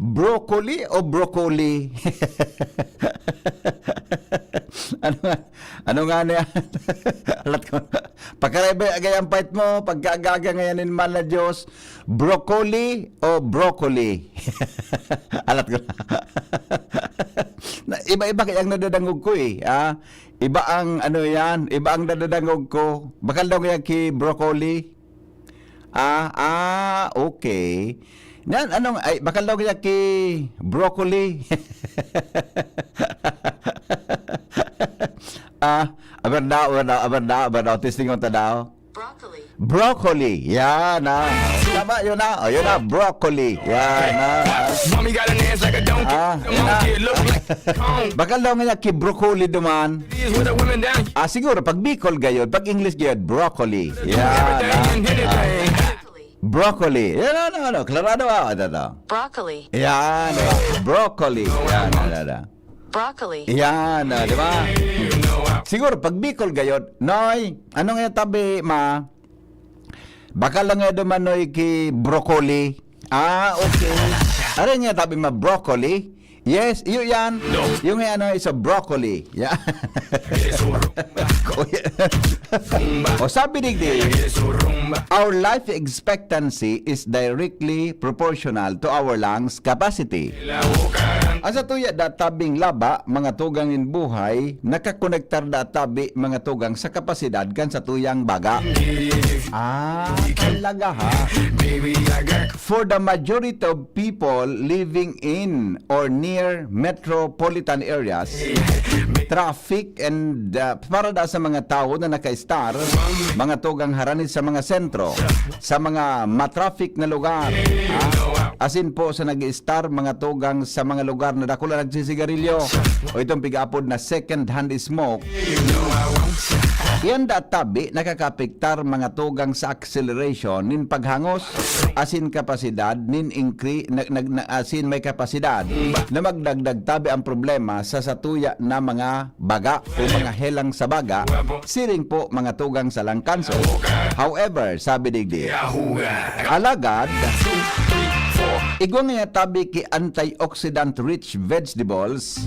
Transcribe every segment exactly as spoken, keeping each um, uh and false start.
Broccoli o broccoli? Ano nga, ano nga na yan? Alat ko. Pakarebe, agay ang pait mo, pagkaagaga ngayon in mahal na Diyos, broccoli o broccoli? Alat ko na. Na, iba-iba kaya ang nadadangog ko eh. Ah, iba ang ano yan, iba ang nadadangog ko. Bakal daw kaya ki broccoli? Ah, ah, okay. Nan, anong, ay, bakal daw kaya ki broccoli? Ah, aber daw, aber daw, aber daw, aber daw, testingon ta daw. Broccoli. Broccoli, yan ah. Tama, yun na, oh, yun na, broccoli, yan ah. Mommy got an ass like a donkey. Ah, The yan na. Monkey look like a cone. Bakal daw nga ki broccoli duman. These with a women down. Ah, siguro, pag Bicol gayod, pag English gayod, broccoli. Yan Everything ah. And anything. Broccoli. Yan, ano, ano, klarado ah, ano, ano. Broccoli. Yan, broccoli. Yan, yan, yan. Broccoli. Yan, ah, di ba? Siguro, pag Bicol gayod, Noy, ano nga tabi, ma? Bakal lang nga duman, Noy, ki broccoli. Ah, okay. Are nga tabi, ma, broccoli? Yes, iyo yan. Yung nga ano, is a broccoli. Yeah. O, sabi digdi, our life expectancy is directly proportional to our lungs capacity. Ang sa tuya da tabing laba, mga tugang in buhay, nakakonektar da tabi, mga tugang sa kapasidad kan sa tuyang baga. Ah, talaga ha? For the majority of people living in or near metropolitan areas, traffic and, uh, para da sa mga tawo na naka-star, mga tugang harani sa mga sentro, sa mga matraffic na lugar, ah, asin po sa nag-star, mga tugang sa mga lugar na dakula nagsisigarilyo, o itong pig-apod na second-hand smoke, yan da tabi nakakapektar mga tugang sa acceleration nin paghangos asin kapasidad nin incre-, nag-, nag-, na-, asin may kapasidad na magdagdag tabi ang problema sa satuya na mga baga o mga helang sa baga, siring po mga tugang sa lung cancer. However, sabi digdi, alagad, igwa nga tabi ki antioxidant-rich vegetables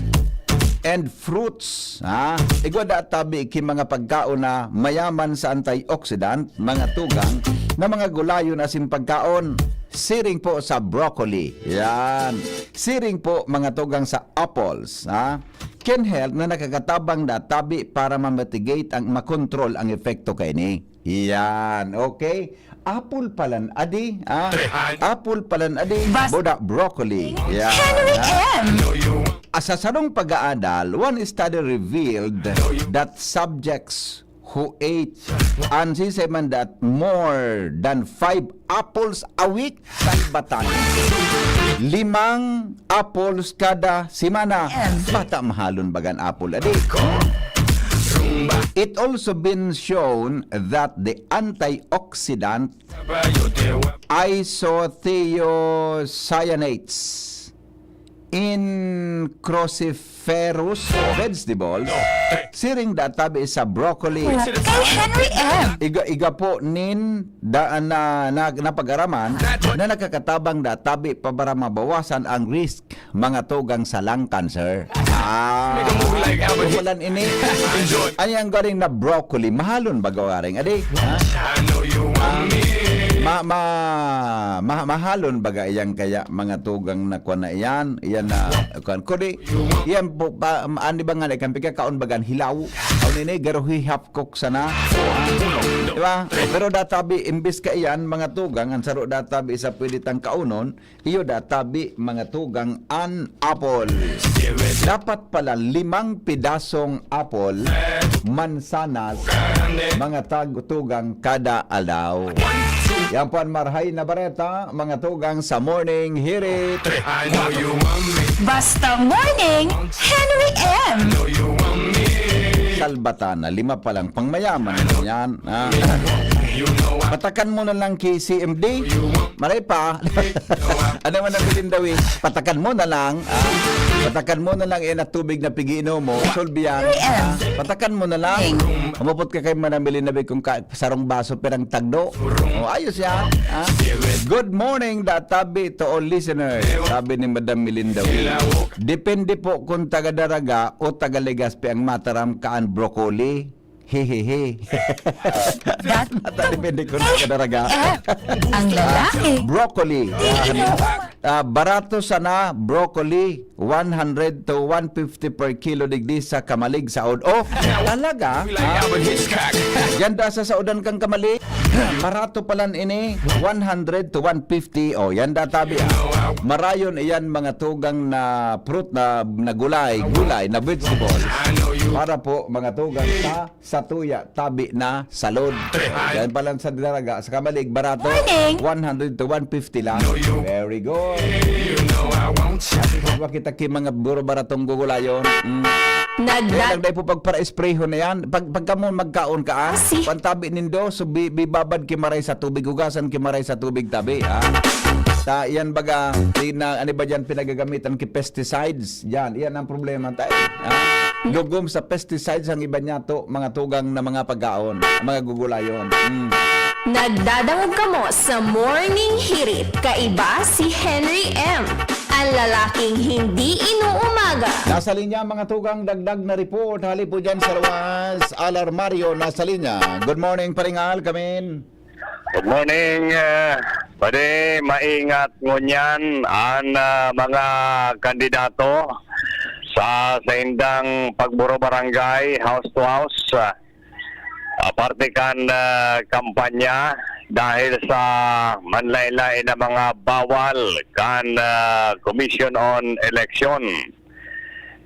and fruits, ha? Igwa da tabi ki mga pagkaon na mayaman sa antioxidant, mga tugang, na mga gulayon asin pagkaon. Siring po sa broccoli. Yan. Siring po, mga tugang, sa apples, ha? Can help na nakakatabang da tabi para ma-mitigate ang, makontrol ang epekto kaini. Yan, okay? Apple palan adi, ah? Apple palan adi, Bas- boda broccoli. Yan, Henry ah? M. Ah, sa sarong pag-aadal, one study revealed that subjects who ate, an sisay man that more than five apples a week, salbatan. Limang apples kada semana. M. Bata mahalon bagan apple adi. It also been shown that the antioxidant isothiocyanates in cruciferous vegetables, siring da tabi sa broccoli. Kay Henry M. Iga, iga po nin da, na, na, napag-araman na nakakatabang da tabi para mabawasan ang risk mga tugang sa lung cancer. Ah, Make a movie like Albert Hit. Walan ini. Enjoy. Ano yung galing na broccoli? Mahalon ba gawaring? Adi? Ha? I know you want me. Ma, ma, ma, mahalon baga iyang kaya mga tugang na kuwan na iyan? Iyan na, kuwan. Kudi, iyan po, pa, um, ano ba nga, ikan pika kaon bagan hilaw? Aw nini, garo hihap kok sana. Di ba? Pero databi, imbis ka iyan, mga tugang, ang saro databi isa pwede tang kaunon, iyo da tabi, mga tugang, an apple. Dapat pala limang pidasong apple, mansanas, mga tag-, tugang, kada aldaw. Yan po an marahay na bareta, mga tugang, sa Morning Hirit. Basta Morning, Henry M. Salbatan na lima pa lang pang mayaman yan. Ah. Patakan mo na lang ki C M D. Maray pa. Ano man ang bilin daw eh? Patakan mo na lang. Ah. Patakan mo na lang yan at tubig na pigiinom mo. Solve yan. Three M. Ah, patakan mo na lang. Thank you. Umupot ka kay Manamili na kung ka, sarong baso, pirang tagdo. O, ayos yan. Ah. Good morning, da tabi to all listeners. Sabi ni Madam Melinda. Depende po kung taga Daraga o taga Legazpi ang mataram kaan broccoli. Hehehe. That- Depende kung taga Daraga. Eh, ang lalaki. Broccoli. Yan. Ah, barato sana, broccoli, one hundred to one fifty per kilo digdi sa Camalig, Saod. Oh, talaga? Ah, yan da sa Saodan kang Camalig. Barato palan ini, one hundred to one fifty. Oh, yan da tabi, ah. Marayon iyan mga tugang na fruit na, na gulay, gulay, na vegetable. Para po mga tugang sa satuya, tabi na salod. Yan palan sa Daraga, sa Camalig, barato, Morning. One hundred to one fifty lang. Very good. Diba kita ki mga buro baratong gugulayon? Mm. Nagda- Kaya lang dahil po pagpara-espreho na yan. Pag, pagka mo magkaon ka, ah, Kasi pantabi nindo, so bi-, bibabad ki maray sa tubig, hugasan ki maray sa tubig tabi, ha? Ta, yan baga, di na, ano ba dyan pinagagamitan ki pesticides? Yan, yan ang problema tayo. Ha? Lugom sa pesticides ang iba niya to, mga tugang na mga pagkaon, mga gugulayon. Mm. Nagdadangog kamo sa Morning Hirit. Kaiba si Henry M, ang lalaking hindi inuumaga. Nasa linya, mga tugang, dagdag na report. Hali po dyan sa luwas. Alarmario, nasa linya. Good morning, Paring Al, kamin. Good morning, ah, pwede maingat ngunyan an, ah, mga kandidato sa saindang pagburo barangay, house to house, ah, aparte kan, ah, kampanya dahil sa manlaen-laen na mga bawal kan, ah, Commission on Election.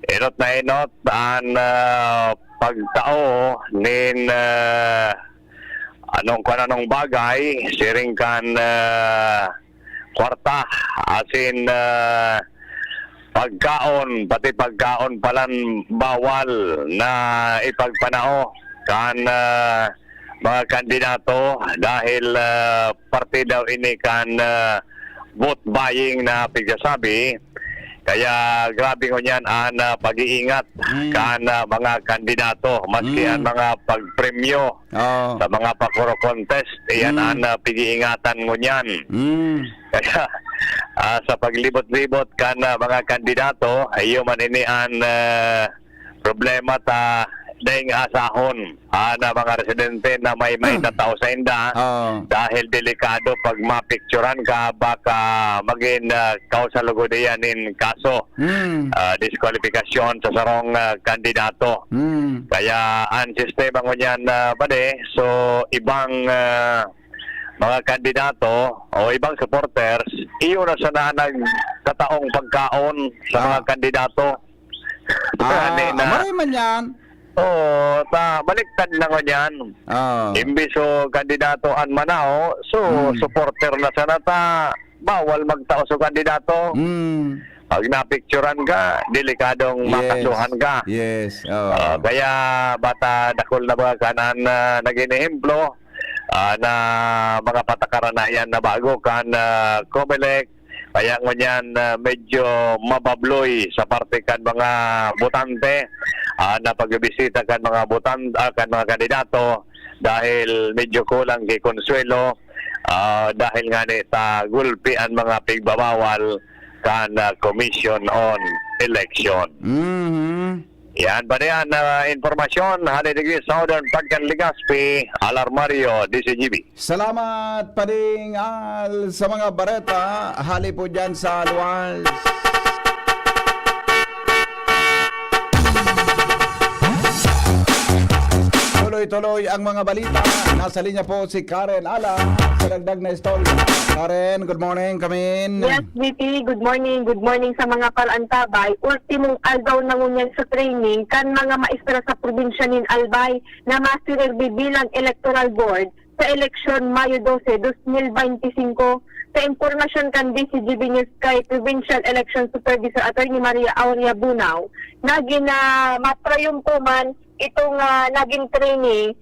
Enot na enot an, ah, pagtao nin, ah, anong kung anong bagay, siring kan, ah, kwarta, asin, ah, pagkaon, pati pagkaon palan bawal na ipagpanao kan, ah, mga kandidato dahil, ah, parte daw ini kan, ah, vote buying na pigsasabi. Kaya grabe ngunyan an, ah, pag-iingat Mm. kan, ah, mga kandidato, maski Mm. an mga pagpremyo Oo. sa mga pakoro contest, iyan Mm. an, ah, pag-iingatan ngunyan. Mm. Kaya, ah, sa paglibot-libot kan, ah, mga kandidato, iyo man ini an, ah, problema ta daing asahon, ah, na mga residente na may, may Hmm. tatao sainda Oo. dahil delikado pag mapicturan ka, baka magin, ah, kausa lugod iyan nin kaso, Hmm. ah, diskwalipikasyon sa sarong, ah, kandidato. Hmm. Kaya ang sistema ngunyan, ah, pare, so ibang, ah, mga kandidato o ibang supporters, iyo na sana nagtataong pagkaon sa Ah. mga kandidato. Ah, Ani na. Maray man yan. Oo, ta, baliktad na ngunyan. Ah. Imbis so kandidato an manao, so Hmm. supporter na sana ta, bawal magtao so kandidato. Hmm. Pag napicturan ka, delikadong Yes. makasuhan ka. Yes, oo. Ah, kaya bata dakul na mga kanan na naging ehemplo, ah, na mga patakaran na yan na bago kan, ah, Comelec, kaya ngunyan, ah, medyo mababloy sa parte kan mga botante, ah, na pagbibisita kan mga botan-, ah, kan mga kandidato dahil medyo kulang ki Consuelo, ah, dahil nga ni ta gulpi an mga pigbabawal kan, ah, Commission on Election. Mhm. Yan, pare, an, ah, impormasyon. Hali digdi sa Southern Pagkan Legazpi, Alarmario, D C G B. Salamat, Paring Al, sa mga bareta. Hali po dyan sa luwas. Tuloy-tuloy ang mga balita. Nasa linya po si Karen Ala sa dagdag na istorya. Karen, good morning, kamin. Yes, V P, good morning. Good morning sa mga palantabay. Ultimong aldaw na ngunyan sa training kan mga maestra sa probinsya nin Albay na masiserbi bilang electoral board sa eleksyon Mayo dose, dos mil bente singko. Sa impormasyon kan D C G B News kay Provincial Election Supervisor Attorney Maria Aurea Bunao, na gina-, matrayumpo man itong, ah, naging training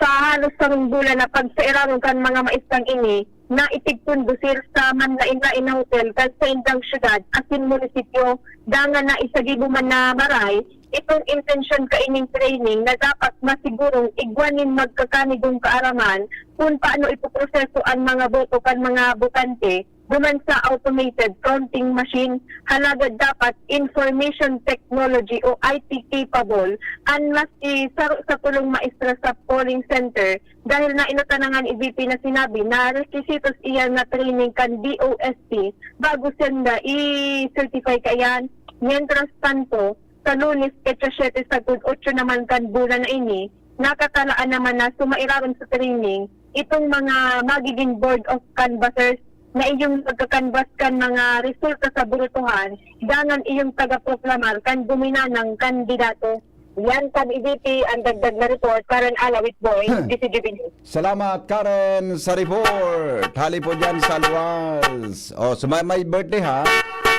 sa halos sarong bulan na pagsairaron kan mga maestrang ini, na itigkondusir sa manlain-lain na hotel kan saindang syudad asin munisipyo, dangan na isagibo man na maray, itong intensyon kaining training na dapat masigurong igwa nin magkakanigong kaaraman kun paano ipoproseso an mga boto kan mga botante duman sa automated counting machine. Halagad dapat information technology o I T capable an maski saro sa tolong maestra sa polling center, dahil nainot na nga ni V P na sinabi na requisitos iyan na training kan D O S T bago sinda i-certify kaiyan. Mientras tanto, sa Lunes, petsa siyete sagkod otso naman kan bulan na ini, nakatalaan naman na sumairarom sa training itong mga magiging board of canvassers na iyong magkakanvas kan mga resulta sa botohan dangan iyong tagaproklamar kan guminanang kandidato. Yan kan E V P ang dagdag na report. Karen Alawit Boy, D C G B News. Salamat, Karen, sa report. Hali po dyan sa luwas. O, so may, may birthday, ha?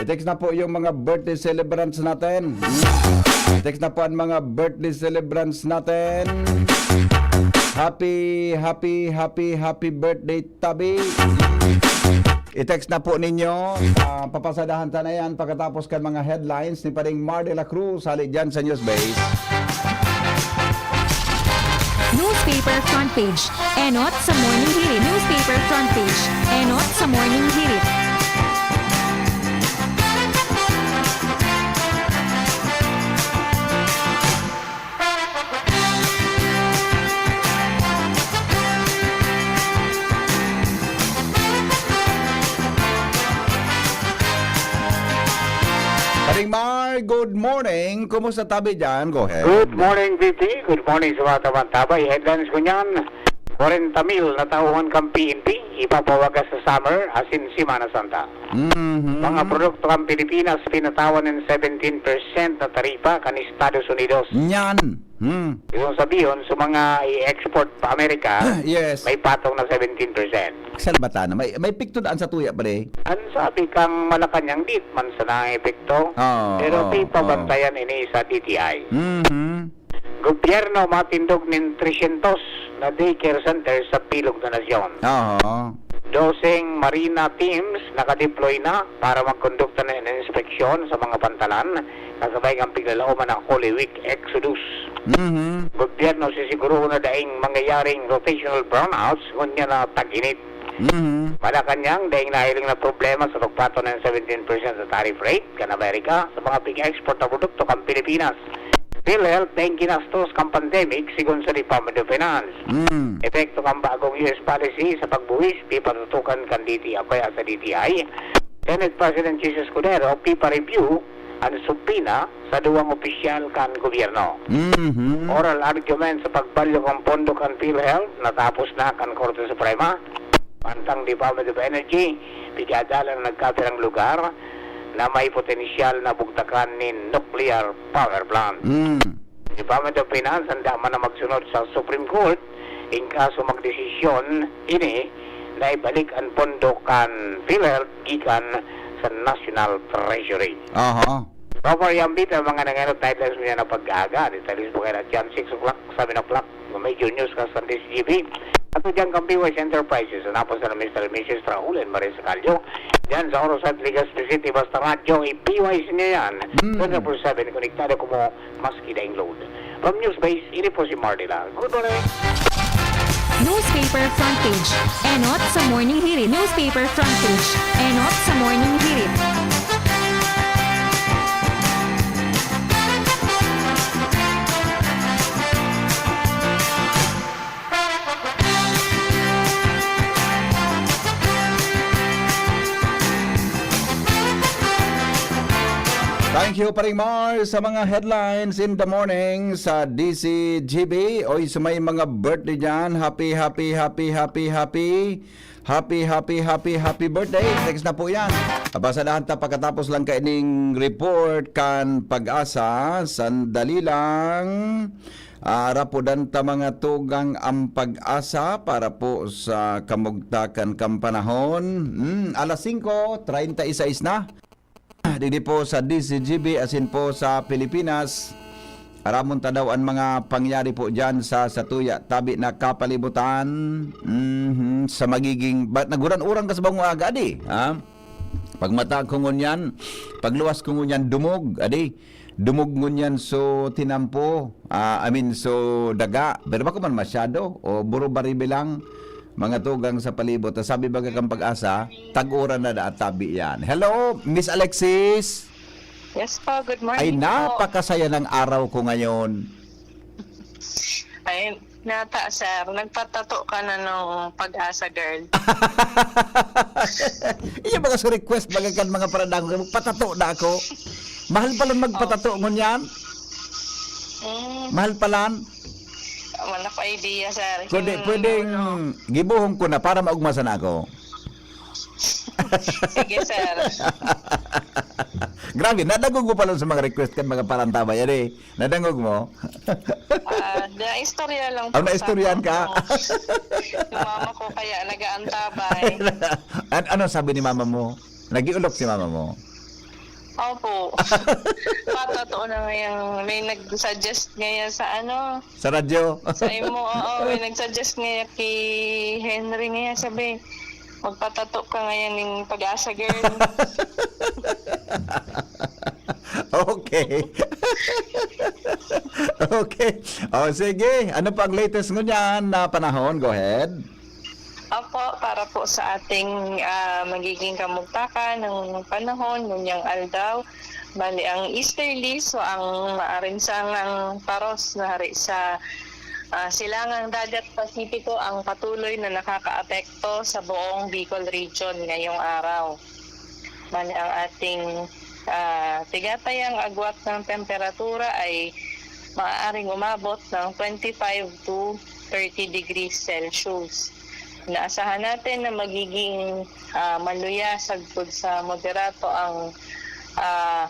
I-text na po yung mga birthday celebrants natin. I-text na po ang mga birthday celebrants natin. Happy, happy, happy, happy birthday, Tabi. I-text na po ninyo. Ah, papasadahan ta na yan pagkatapos kan mga headlines ni Paring Mar de la Cruz. Hali dyan sa Newsbase. Newspaper front page. Enot sa Morning Hirit. Newspaper front page. Enot sa Morning Hirit. Paring Mar, good morning. Kumusta tabi dyan? Go ahead. Good morning, V P. Good morning sa mga tabang-tabay. Headlines ko niyan, kwarenta mil na tauhan kan P N P, ipapawagas sa summer, asin Semana Santa. Mhm. Mga produkto kan Pilipinas, pinatawan nin seventeen percent na taripa kan Estados Unidos. Nyan. Hmm. Ibig sabihon, sa mga i-export pa Amerika, Yes. may patong na seventeen percent. Salbatan. May, may picture daan sa tuya, pare. Ang sabi kang Malacanang, di man sana ang epekto. Oo, Pero oo, pipabantayan ini sa D T I. Mhm. Gobyerno matindog nin tresyentos na daycare center sa bilog na nasyon. Oo. Doseng Marina teams nakadeploy na para magkondukta nin inspeksyon sa mga pantalan, kasabay kan piglalaoman na Holy Week Exodus. Mhm. Gobyerno sisigurohon na daing mangyayaring rotational brownouts ngunyan na tag-init. Mhm. Malacanang, daing nahiling na problema sa pagpatong nin seventeen percent sa tariff rate kan Amerika sa mga pig-export na produkto kan Pilipinas. PhilHealth, daing ginastos kan pandemic, sigon sa Department of Finance. Mm. Epekto kan bagong U S policy sa pagbuhis, pipatutukan kan D T I, kaya sa D T I. Senate President Jesus Escudero, pipa-review ang subpoena sa duwang opisyal kan gobyerno. Mhm. Oral argument sa pagbalyo kan pondo kan PhilHealth natapos na kan Korte Suprema. Mantang Department of Energy, pigadalan na nagkapirang lugar na may potensyal na bugtakan nin nuclear power plant. Mm. Department of Finance handa man na magsunod sa Supreme Court in kaso magdesisyon ini na ibalik ang pondo kan PhilHealth gikan sa National Treasury. Aha. Proper yan, Peter, mga nangenot titles mo yan ang pag-aaga. Details po kayo na dyan, six o'clock, seven o'clock. Kung may juniors ka sa D C G B, at dyan kang P Y S Enterprises, hanapon sa Mister and Missus Raul and Maria Sacalyo. Dyan sa Orosat, Legazpi City, basta radyo, i-P Y S niya yan. Mm. Twenty-four seven, konektado ko mo, maski daing load. From Newsbase, ini po si Mardila. Good morning. Newspaper front page. Enot sa Morning Hirit. Newspaper front page. Enot sa Morning Hirit. Thank you, Paring Mar, sa mga headlines in the morning sa D C G B. Oy, sa may mga birthday dyan, happy, happy, happy, happy, happy. Happy, happy, happy, happy birthday. Text na po yan. Papasadahan ta pagkatapos lang kaining report kan Pag-asa. Sandali lang. Ah, rapudan ta mga tugang ang Pag-asa para po sa kamugtakan kan panahon. Hmm, alas singko treinta y seis na. Digdi po sa D C G B asin po sa Pilipinas. Aramon ta daw an mga pangyari po diyan sa, sa tuya, tabi na kapalibutan. Mhm, sa magiging, ba, naguran-uran ka sa bangong aga, di? Ha? Pagmata ko ngunyan, pagluwas ko ngunyan, dumog, adi. Dumog ngunyan so tinampo, ah, I mean, so daga. Pero bako man masyado, o buro baribe lang, mga tugang sa palibot. Sabi baga kang Pag-asa, tag-uran na da at tabi yan. Hello, Miss Alexis! Yes po, good morning Ay, po. Napakasaya ng araw ko ngayon. Ay, nata, sir. Nagpatato ka na nung Pag-asa girl. Iya baga sa request, baga kan mga paradang, magpatato na ako. Mahal pala magpatato ngunyan. Mm. Mahal pala. Wala ko idea, sir. Pwede, Yung pwedeng ano. Gibuhong ko na para maugmasan ako. Sige, sir. Grabe, nadagog mo pala sa mga request kan mga parantabay. Ano eh? Nadangog mo? Ah, na-istorya lang po. Oh, naistoryahan sa ka? Yung mama ko kaya nag-aantabay. An-, ano sabi ni mama mo? Nag-iulok si mama mo? Opo. Patotoo na ngayon. May nag-suggest ngayon sa ano? Sa radyo? Sa imo, oo. May nag-suggest ngayon kay Henry ngayon. Sabi, magpatato ka ngayon ng Pag-asa girl. Okay. Okay. O, sige. Ano pa ang latest ngunyan na panahon? Go ahead. Opo, para po sa ating, ah, magiging kamugtakan ng panahon, ngunyang aldaw. Bali, ang easterlies o ang maarinsangang paros na hari sa, ah, silangang dagat Pasipiko ang patuloy na nakakaapekto sa buong Bicol Region ngayong araw. Bali, ang ating, ah, tigatayang agwat ng temperatura ay maaaring umabot ng twenty-five to thirty degrees Celsius. Inaasahan natin na magiging, ah, maluya sagkod sa moderato ang, ah,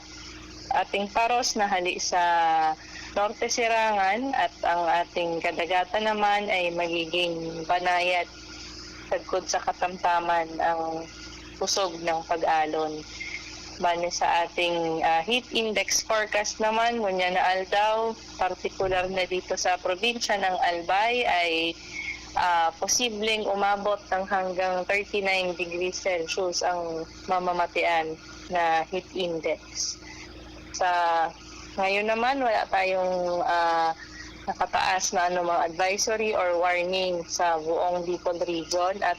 ating paros na hali sa Norte Sirangan at ang ating kadagatan naman ay magiging banayad sagkod sa katamtaman ang kusog ng pag-alon. Base sa ating, ah, heat index forecast naman, ngunyan na aldaw, partikular na dito sa probinsya ng Albay, ay, ah, posibleng umabot ng hanggang thirty-nine degrees Celsius ang mamamatian na heat index. Sa ngayon naman, wala tayong, ah, nakataas na anumang advisory or warning sa buong Bicol Region at,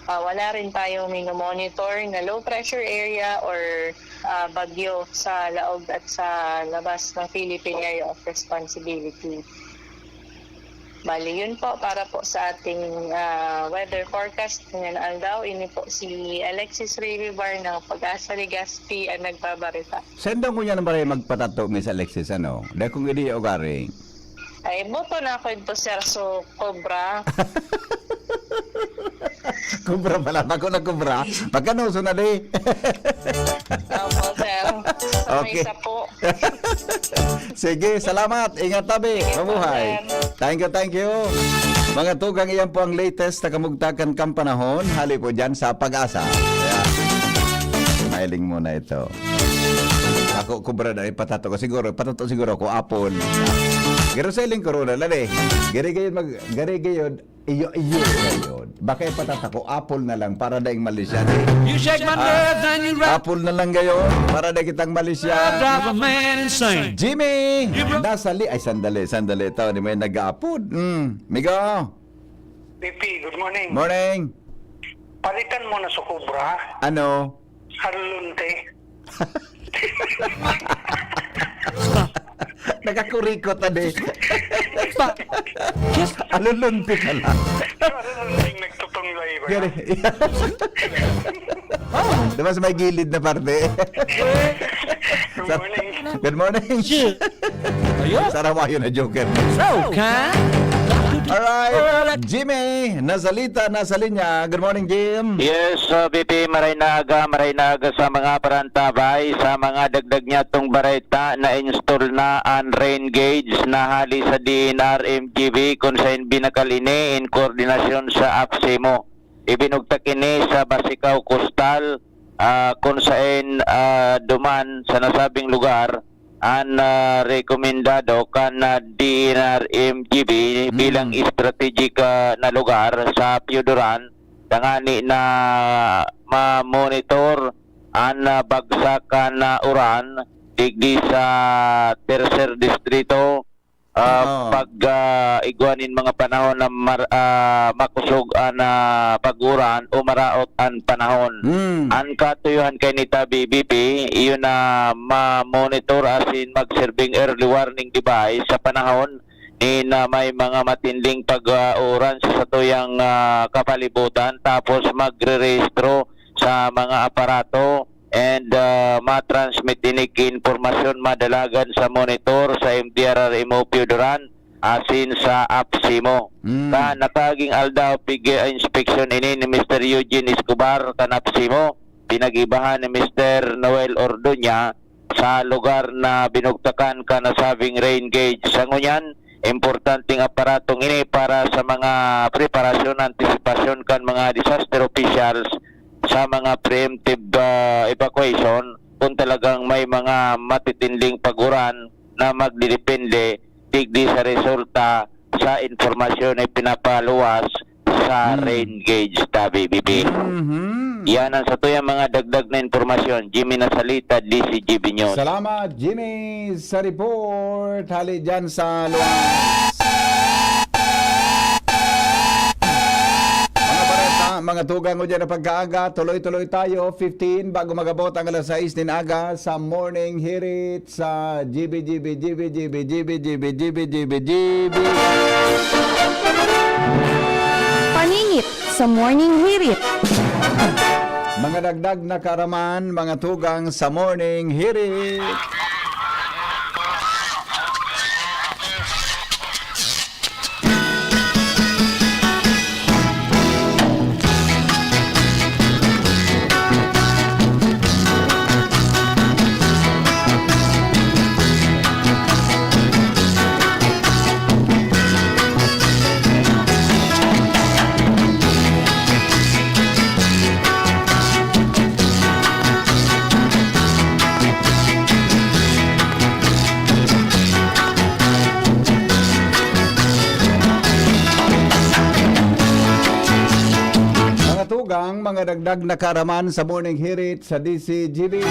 ah, wala rin tayong minomonitor na low pressure area or, ah, bagyo sa laog at sa labas ng Philippine Area of Responsibility. Bali, yun po para po sa ating, ah, weather forecast ngayong aldaw. Ini po si Alexis Rivibar ng Pag-asa Legazpi ang nagbabarita. Sendong ko niya naman magpatato, Miss Alexis, ano? Dahil kung hindi, ugari. Ay, boto na ako ito, sir. So, cobra. Cobra pala. Bako na cobra. Pagkano, sunod eh. Opo, sir. Sa may Okay. sapo. Sige, salamat. Ingat tabi. Sige po, Mabuhay. sir. Thank you, thank you. Mga tugang, iyan po ang latest na kamugtakan kan panahon. Hali po dyan sa Pag-asa. Ayan. Smiling muna ito. Ako, kubra na, ipatato ko siguro. Ipatato siguro ako, apple. Garo sa iling corona, lali. Gari gayon mag, gari gayon. Iyo, iyo, iyo. Baka ipatata ko, apple na lang para daing malisya. You shake my Ah, nerves and you rub apple na lang gayon para da kitang malisya. Drive a man insane. Jimmy, You bro- nasali. Ay, sandali, sandali. Ito, di mo yung nag-aapod. Mm. Migo. P P, good morning. Morning. Palitan mo na sa Cobra. Ano? Salulunte. Nakakurikot, ade. Pa. Yes. Alulunti ka lang. Salulunting nagtutunglay ba? Gani. Diba sa may gilid na parte? Good morning. Good morning. Shit. Ayun. Sarawayo na joker. So, ka? Alright. Jimmy, nasalita, nasa linya. Good morning, Jim. Yes, uh, P P, maray na aga, maray na aga sa mga parantabay, sa mga dagdag niya tong bareta na install na an rain gauge na hali sa D N R M G B, kung sa binakal ini in koordinasyon sa APSEMO. Ibinugtak ini sa Basicao Costal, ah, kung saen, ah, duman sa nasabing lugar, an, ah, rekomendado kan, ah, D N R M G B Hmm. bilang strategic, ah, na lugar sa Pioduran, tangani na ma-monitor an, ah, bagsak kan, ah, uran digdi sa Tercer Distrito, ah, Oo. pag, ah, igwa nin mga panahon na mar-, ah, makosog an, ah, pag-uran o maraot an panahon. Hmm. An katuyohan kaini ta, B B P, iyo na ma-monitor asin magserbing early warning device sa panahon ni na may mga matinding pag, ah, uran sa satuyang, ah, kapalibutan, tapos magre-rehistro sa mga aparato and, ah, ma-transmit ini ki impormasyon madalagan sa monitor sa M D R R M O Pioduran asin sa APSIMO. Mm. Kan nakaaging aldaw, pig-inspeksyon ini ni Mister Eugene Escobar kan APSIMO, pinag-ibahan ni Mister Noel Ordoña sa lugar na binugtakan kan nasabing rain gauge. Sa ngunyan, importanteng aparatong ini para sa mga preparasyon, antisipasyon kan mga disaster officials sa mga preemptive, ah, evacuation kung talagang may mga matitinding pag-uran na magdedepende digdi sa resulta sa impormasyon na ipinapaluwas sa Hmm. rain gauge ta, B B P. Mhm. Yan ang satuyang mga dagdag na impormasyon. Jimmy Nasalita, D C G B News. Salamat, Jimmy, sa report. Hali dyan sa luwas. Mga bareta, mga tugang ko dyan na pagkaaga, tuloy-tuloy tayo, fifteen, bago mag-abot ang alas sais nin aga sa Morning Hirit sa G B, G B, G B, G B, G B, G B, G B, G B, G B. Paninit sa Morning Hirit. Mga dagdag na kaaraman, mga tugang sa Morning Hirit. Mga tugang, mga dagdag na kaaraman sa Morning Hirit sa D C G B.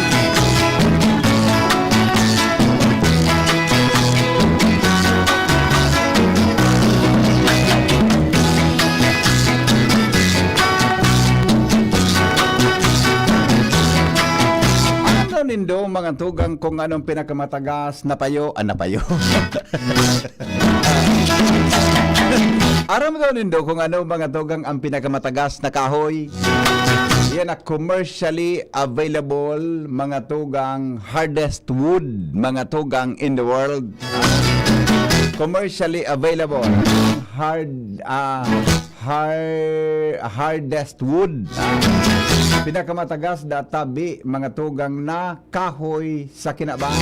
Aram daw nindo, mga tugang, kung anong pinakamatagas na payo, ah, na payo. Aram daw nindo kung ano, mga tugang, ang pinakamatagas na kahoy? Yan na commercially available, mga tugang, hardest wood, mga tugang, in the world. Commercially available. Hard, ah, har-, hardest wood. Ah, pinakamatagas na tabi, mga tugang, na kahoy sa kinaban.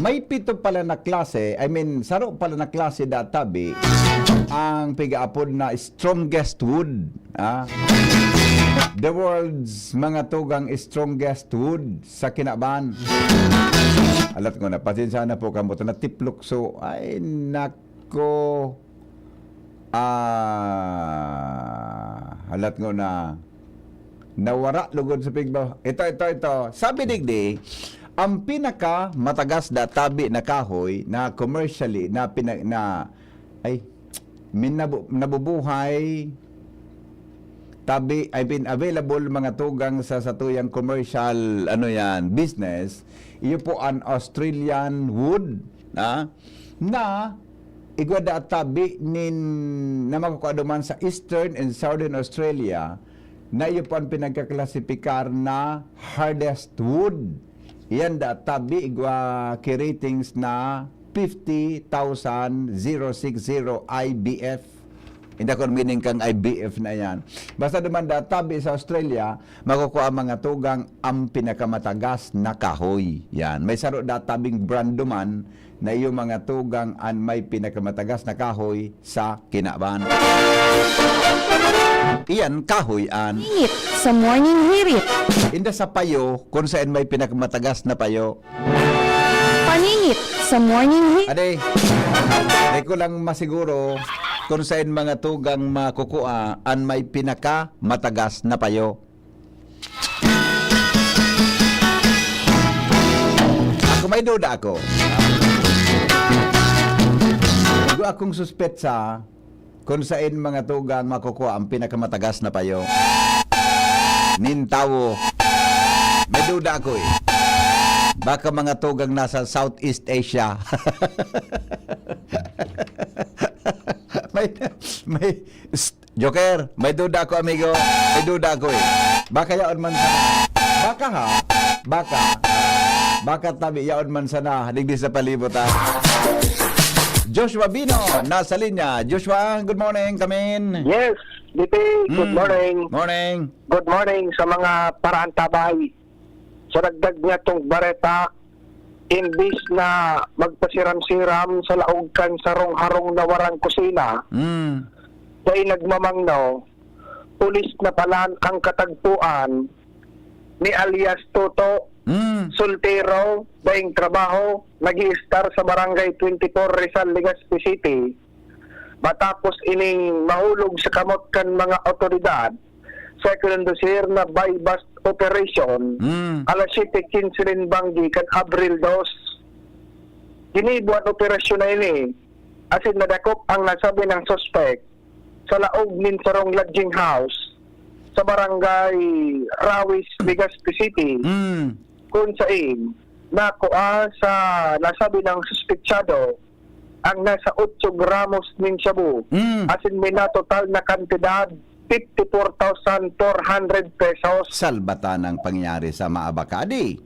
May pito pala na klase, I mean, saro pala na klase da tabi ang pigaapod na strongest wood, ah. The world's mga tugang strongest wood sa kinaban. Alat ko na, pasensya na po kamo, ta natiplok so, ay, nako. Ah, halat ngona, nawara lugod sa pigbaw. Ito, ito, ito. Sabi digdi, ang pinakamatagas na tabi na kahoy na commercially na pina-, na, ay, min-, nabu-, nabubuhay, tabi, I mean, available, mga tugang, sa satuyang commercial, ano yan, business, iyo po ang Australian wood, ah, na igwa da tabi nin, na makukua duman sa Eastern and Southern Australia, na iyo po ang pinagkaklasipikar na hardest wood. Yan da tabi, igwa ki ratings na fifty thousand zero six zero I B F. Hindi ako meaning kang I B F na yan. Basta duman da tabi sa Australia, makukua, mga tugang, ang pinakamatagas na kahoy. Yan. May saro da tabing brand duman na iyo, mga tugang, an may pinakamatagas na kahoy sa kinaban. Iyan kahoy an. Init sa morning hirit. Inda sa payo, kung saan may pinakamatagas na payo. Paninit sa morning hirit. Ade, di ko lang masiguro kung saan mga tugang makukua an may pinakamatagas na payo. Ako, may duda ako. Duda akong suspetsa kung saan mga tugang makukuha ang pinakamatagas na payo. Nin tawo. May duda ako eh. Baka mga tugang nasa Southeast Asia. May, may, Joker, may duda ako, amigo. May duda ako eh. Baka yaon man sana. Baka ha? Baka. Baka tabi yaon man sana. Digdi sa palibot ha. Joshua Bino, nasa linya. Joshua, good morning, kamin. Yes, D P, good Mm. morning. Morning. Good morning sa mga paraantabay. Sa dagdag niya tong bareta, imbis na magpasiram-siram sa laog kan sarong harong na warang kusina, Mm. dai nagmamangno, pulis na palan ang katagpuan ni alias Toto, Mm. soltero, daing trabaho, nag-i-star sa Barangay twenty-four, Rizal, Legazpi City. Matapos ining mahulog sa kamot kan mga awtoridad sa kinondusir na buy-bust operation, Mm. alas siyete quince nin banggi kan Abril dos, ginibo an operasyon na ini, asin nadakop ang nasabi nang suspek sa laog nin sarong lodging house sa Barangay Rawis, Legazpi City, Mm. kung sain nakua sa nasabi nang suspetsado ang nasa otso gramos nin shabu, Mm. asin may natotal na kantidad, fifty-four thousand four hundred pesos. Salbatan ang pangyayari sa Maabakadi.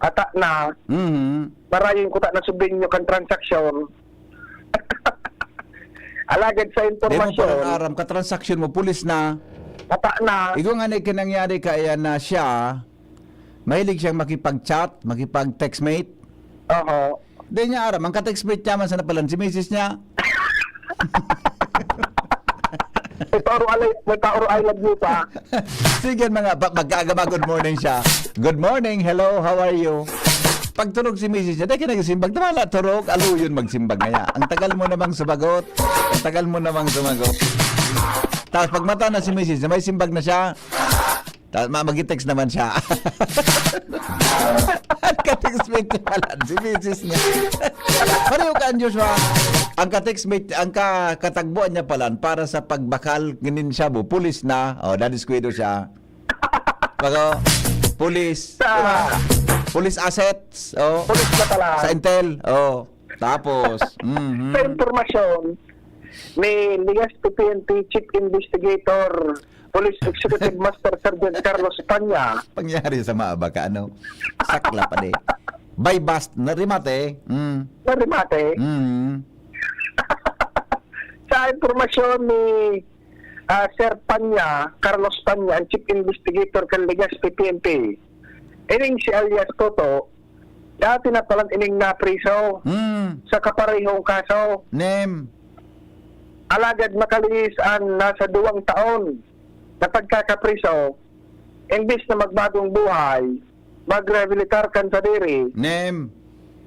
Ata na, Mhm. marayon ko ta na subinyo kan transaksyon. Alagad sa Di mo impormasyon, pa rin aram, katransaksyon mo, pulis na. Ata na. Igo nga na ikinangyari kaya na siya, mahilig siyang makipag-chat, makipag-textmate. Oho. Di niya aram, ang ka-textmate niya man sana palan si misis niya. May pauro alay, may pauro I love you pa. Sige, mga pa, magkaagama, good morning siya. Good morning, hello, how are you? Pagturog si misis niya, dahil ka nagsimbag, tamala, turog, aluyon magsimbag ngaya. Ang tagal mo namang sumagot. Ang tagal mo namang sumagot. Tapos pagmata na si misis niya, may simbag na siya. Ta-, ma-, magi-text naman siya. Ang ka-textmate niya pala, si misis niya. Pareho ka, Joshua. Ang ka-textmate, ang ka-, katagboan niya pala para sa pagbakal, nganin siya, bu-, pulis na. O, dadiskwento siya. Bago, pulis. Sa Police assets. O. Pulis na pala. Sa Intel. O. Tapos, mhm. Sa impormasyon ni Legazpi P N P Chief Investigator, Police Executive Master Sergeant Carlos Panya. Pangyari sa Maabaka, ano? Sakla pa di. Buy-bust, narimate. Mm. Narimate. Mm. Sa impormasyon ni, ah, Sir Panya, Carlos Panya, ang Chief Investigator kan Legazpi P N P, ining si alias Toto, dati na palan ining napriso Mm. sa kaparehong kaso. Name. Alagad makalihis an nasa duwang taon na pagkakapriso, imbis na magbagong buhay, magrehabilitar kan sadiri. Name.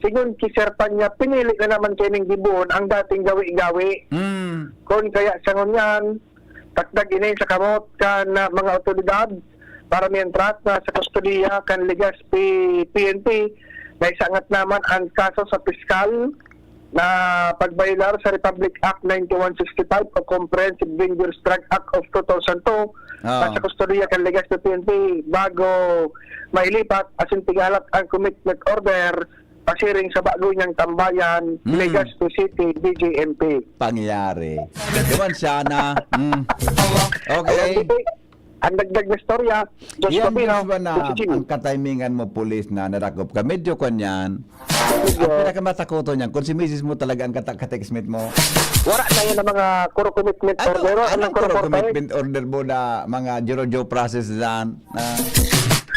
Sigon ki Sir Panya, pinili na naman kaining gibohon ang dating gawi-gawi. Mm. Kun kaya sa ngunyan, takdag ini sa kamot kan, ah, mga awtoridad para mientras nasa kustodiya kan Legazpi P N P, naisangat naman an kaso sa piskal na pagbayolar sa Republic Act ninety-one sixty-five o Comprehensive Dangerous Drug Act of two thousand two. Oo. Nasa kustodiya kan Legazpi P N P bago mailipat asin pighalat ang commitment order pasiring sa bago niyang tambayan, Mm. Legazpi City, D J M P. Pangyayari. Diwan siya na. Mm. Okay. Ayan, D P, ang dagdag na storya, Diyos Yan, ko, Pino, Joshua, na si Jimmy. Ang katimingan mo, pulis, na nadakop ka. Medyo kwan yan. Medyo. Ang pinakamatakoto niyan, kung si misis mo talaga ang kata-, ka-textmate mo. Wala na yan ang mga kuro commitment Ano, order, anong anong kuro kuro commitment order mo na mga Joro Joe process dyan? Ah,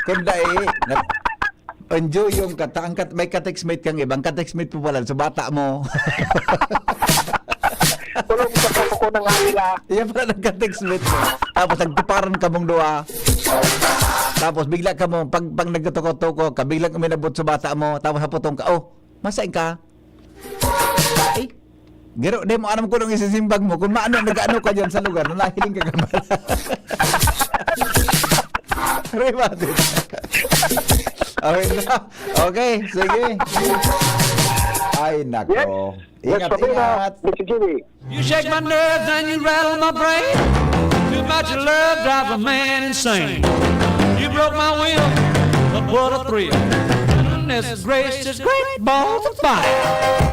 kung dai, na-, enjoy yung kata-, ang kat-, may ka-textmate kang ibang ka-textmate mo pala sa bata mo. Tulog sa ko na nga nila. Iya pala nagka-text mate mo. Tapos nagtuparan kamong duha. Tapos bigla ka mo, pag, pag nagtutuko-tuko ka, biglang uminabot sa bata mo, tapos haputong ka, "Oh, masain ka?" Ay, garo, di mo alam kung anong isisimbag mo, kung maano, nag-ano ka dyan sa lugar, na nahiling ka ka ba? Rewind. Okay na. Okay, sige. Ay, nako. Yes, Ingat, sabi na, ingat. Mister Jimmy. You shake my nerves and you rattle my brain. Too much love drives a man insane. You broke my will, but what a thrill. Goodness gracious, great balls of fire.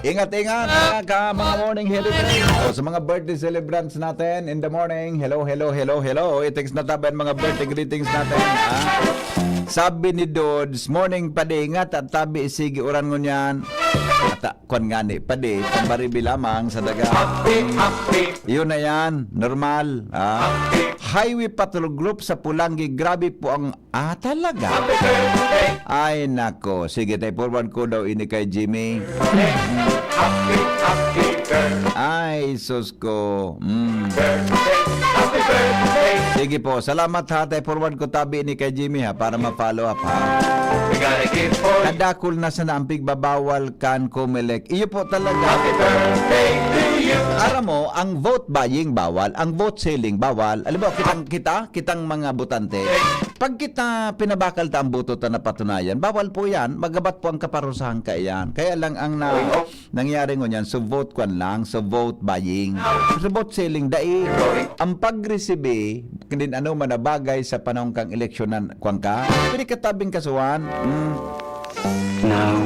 Ingat, ingat, mga ka, mga morning heritage. O, sa mga birthday celebrants natin in the morning, hello, hello, hello, hello. I-text na tabi ang mga birthday greetings natin, ha? Sabi ni Dods, "Morning, padi, ingat at tabi, sige, uran ngunyan." Ata, kwan nga ni, padi, pambaribi lamang sa daga. Happy, happy. Yun na yan, normal, ha? Happy. Highway Patrol Group sa Pulanggi, grabe po ang, ah, talaga? Happy birthday. Ay, nako. Sige, tayo forward ko daw ini kay Jimmy. Happy, happy birthday. Ay, sus ko. Mm. Birthday. Happy birthday. Sige po, salamat ha. Tayo forward ko tabi ni kay Jimmy ha, para ma-follow up ha. We gotta give for Kadakul na sana ang pigbabawal kan Comelec. Iyo po talaga. Happy birthday to you. Aram mo, ang vote buying bawal, ang vote selling bawal. Alam mo, kitang kita, kitang mga botante. Pag kita pinabakal ta ang boto ta napatunayan, bawal po yan. Magabat po ang kaparusahan kaiyan. Kaya lang ang na, nangyari ngunyan, so vote kwan lang, so vote buying. So vote selling, dai. Ang pagresibi, nin ano man na bagay sa panahon kang eleksyonan, kwan ka, pwede ka tabing kasuhan. Mm. Now.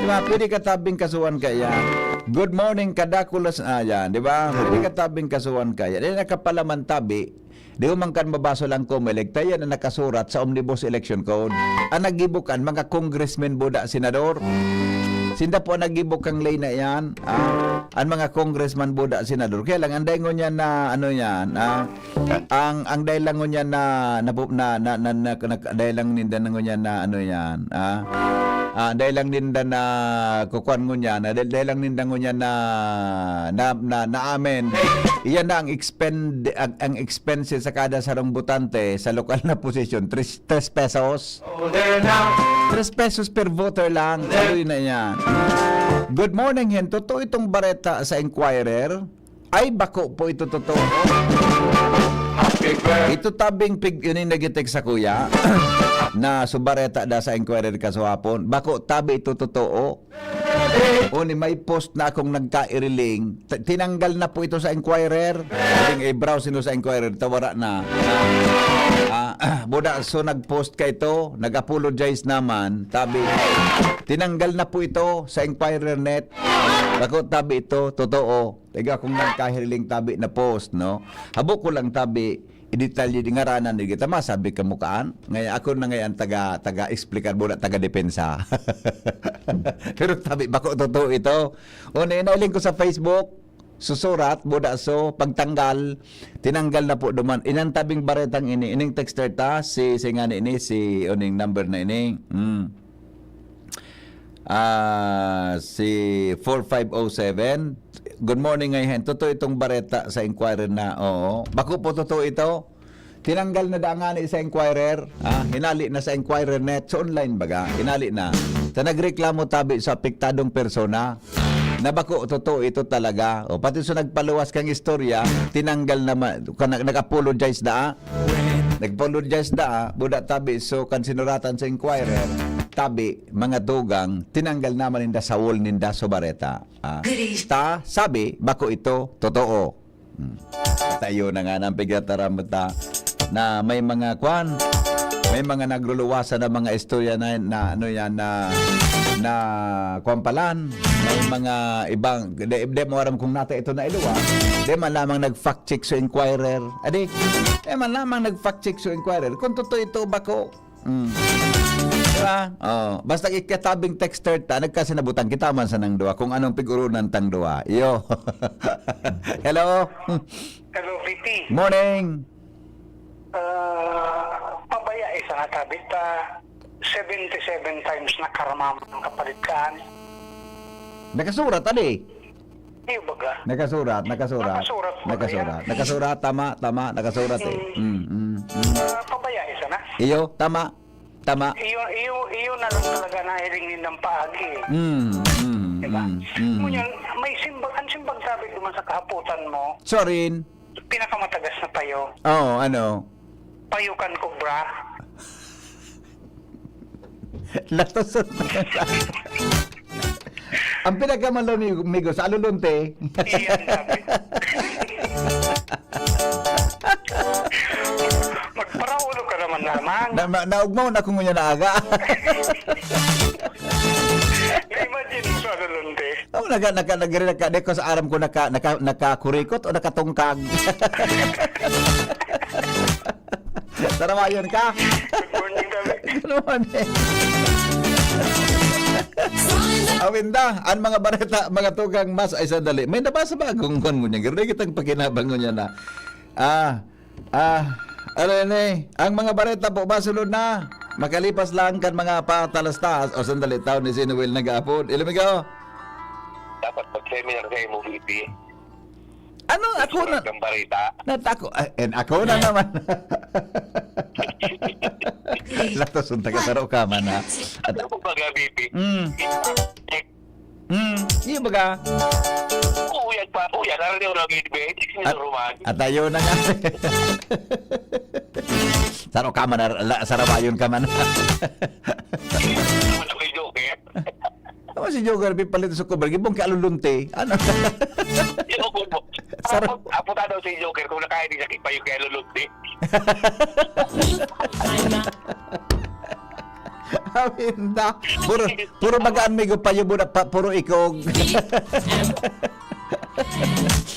Di ba? Pwede ka tabing kasuhan kaiyan. Good morning, kadakulas. Ah, yan. Di ba? Pwede ka tabing kasuhan kaiyan. Di nakapalaman tabi. Di ko man kan mabasol ang Comelec, ta yan ang nakasurat sa Omnibus Election Code. Ang nagibo kan mga congressmen, buda, senador. Sinda po ang nagibo kang ley na yan. Ah, ang mga congressman, buda, senador. Kaya lang, ang daingon niya na, ano yan, ah, ang, ang dahil lang ngunyan na, na, na, na, na, na, na, dahil lang ninda na ngunyan na, ano yan, ah, ah, dahil lang ninda na, kukuan ngunyan, na, dahil, dahil lang ninda ngunyan na, na, na, na amen. Iyan na ang expend, ang, ang expenses sa kada sarong botante sa lokal na posisyon, tres, tres pesos. Tres pesos per voter lang. Tuloy na yan. Good morning, Hen. Totoo itong bareta sa Inquirer? Ay, bako po ito totoo. Ito tabing pig-, yun yung nag-text sa kuya, na subareta da sa Inquirer kasuhapon. Bako tabi ito totoo. O ni may post na akong nagkairiling. T-, tinanggal na po ito sa Inquirer. Pwedeng i-browse nyo sa Inquirer, tawara na. Ah, ah, buda, so nag-post ka ito, nag-apologize naman. Tabi, tinanggal na po ito sa Inquirer net. Bako tabi ito, totoo. Taga kong nagkahiriling tabi na post, no? Habo ko lang tabi, idetalye di ngaranan di kita, masabi ka mo kaan. Ngayon, ako na ngayon taga, taga-explicar mo na taga-depensa. Pero tabi, bako totoo ito. O, na inailing ko sa Facebook, susurat, buda so, pagtanggal, tinanggal na po duman. Inang tabing baretang ini, ining texter ta, si, si ngani ini, si, uning number na ini. Hmm. Ah, si four five oh seven. Good morning, Ngayhen. Totoo itong bareta sa Inquirer na, oo. Bako po totoo ito. Tinanggal na da ngani sa Inquirer. Ah, hinali na sa Inquirer net. Sa online baga, hinali na. Sa nagreklamo tabi sa apektadong persona, na bako totoo ito talaga. O, pati sa nagpaluwas kang istorya, tinanggal naman, ka-, nag-apologize na, ah. Nag-apologize na, ah. Buda tabi, so, kan sinuratan sa Inquirer, tabi, mga dugang, tinanggal naman ninda sa wall ninda so bareta. Ah, ta, sabi, bako ito, totoo. Hmm. Tayo na nga ng pigataram ta na may mga kwan, may mga nagluluwasan na mga istorya na, na ano yan, na, na kwan palan, may mga ibang, di, di mo aram kung nata ito na iluwa, di man lamang nag-fact check sa Inquirer. Adi, di man lamang nag-fact check sa Inquirer. Kung totoo ito, bako, Mm. Diba? Oh, basta ikatabing texter ta, nagkasinabutan kita man sa nang duwa, kung anong pig-urunan tang duwa. Iyo. Hello? Hello, V P. Morning. Ah, pabaya, isa nga tabi ta, seventy-seven times na karma ang kapalit kaan. Nakasurat, ali? Iyo baga. Nakasurat, nakasurat. Nakasurat po ba Nakasurat. yan? Nakasurat, tama, tama, nakasurat eh. Mm. Mm, mm, mm. Ah, pabayai sana. Iyo, tama. Tama. Iyo, iyo, iyo na lang talaga nahiling nindang paagi eh. Mm, mm, Diba? mm, mm. Ngunyan, may simbag, ang simbag sabi ko man sa kahaputan mo, Sorry. pinakamatagas na payo. Oo, ano? Payukan ko, bra. Latos. Ang pinagkamalo ni Migo sa alulunte. Iyan, sabi. Magparaulo ka naman, naman. Na, na, naugmaw na kung ngunyan na aga. Na-imagine mo sa alulunte. Oh, naga, naga, naga, naga, di ko sa aram ko naka, naka, nakakurikot o nakatungkag. Tarawayon ka? Good morning, David. Good morning. Awinda, ang mga bareta, mga tugang mas ay sandali. May nabasa ba akong kwan mo niya? Gano'n kitang pakinabang mo niya na. Ah, ah, ano yun eh? Ang mga bareta po ba sulod na? Makalipas lang kan mga patalastas o sandali taon ni Sinuel nag-aapod. Ilumigaw? Dapat mag-seminar sa M O V P. Ano? Ako na. Sulat ng barita. Natako. Ay, and ako na naman. Latos, ang taga-saro ka man, ha? At Ano po ba, Gabi? Mm. Mm. Iyo baga? Uyag pa, uyag. Araw niyo, Rocky, di ba? Hindi At, sinuruman. At ayun na nga. Saro ka man, ar-, la-, sarawayon ka man. Ano ko yung joker? Tama si Joker, pipalit sa cover. Gibong kay Alulunte. Ano? Yung cover mo. Sarap. Apo, apo ta daw si Joker kung nakain niya kay Payo kay Alulunte. Awinda. Puro, puro bagaan may gupayo, puro, pa, puro ikog.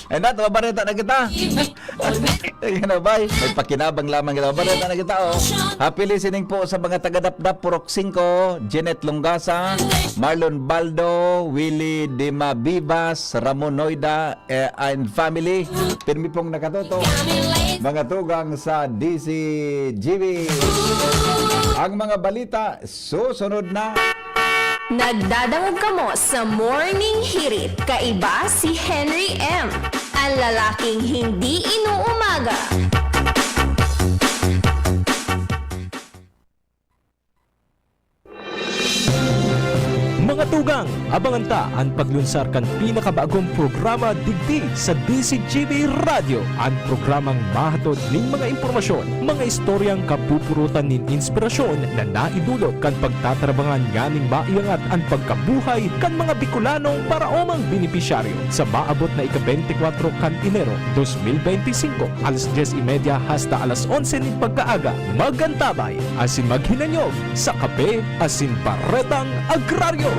Ay, na, mabareta na kita. Ay, ano ba? May pakinabang lamang kita. Mabareta na kita, oh. Happy listening po sa mga taga-Dapdap, Purok singko, Jeanette Longasa, Marlon Baldo, Willie Dimabibas, Ramon Noida, eh, and family. Pirmi pong nakatuto. Mga tugang sa D C G B. Ang mga balita, susunod na. Nagdadangog kamo sa Morning Hirit, kaiba si Henry M, ang lalaking hindi inuumaga. Mga tugang, abangan ta an paglunsar kan pinakabagong programa digdi sa D C G B Radyo, an programang mahatod nin mga impormasyon, mga istoryang kapupurutan nin inspirasyon na naidulot kan pagtatrabangan nganing maiangat an pagkabuhay kan mga Bicolanong paraomang benepisyaryo. Sa maabot na ika-beintikwatro kan Enero, dos mil beintisinko, alas dyes y media hasta alas onse nin pagkaaga, mag-antabay asin maghinanyog sa Kape asin Baretang Agraryo.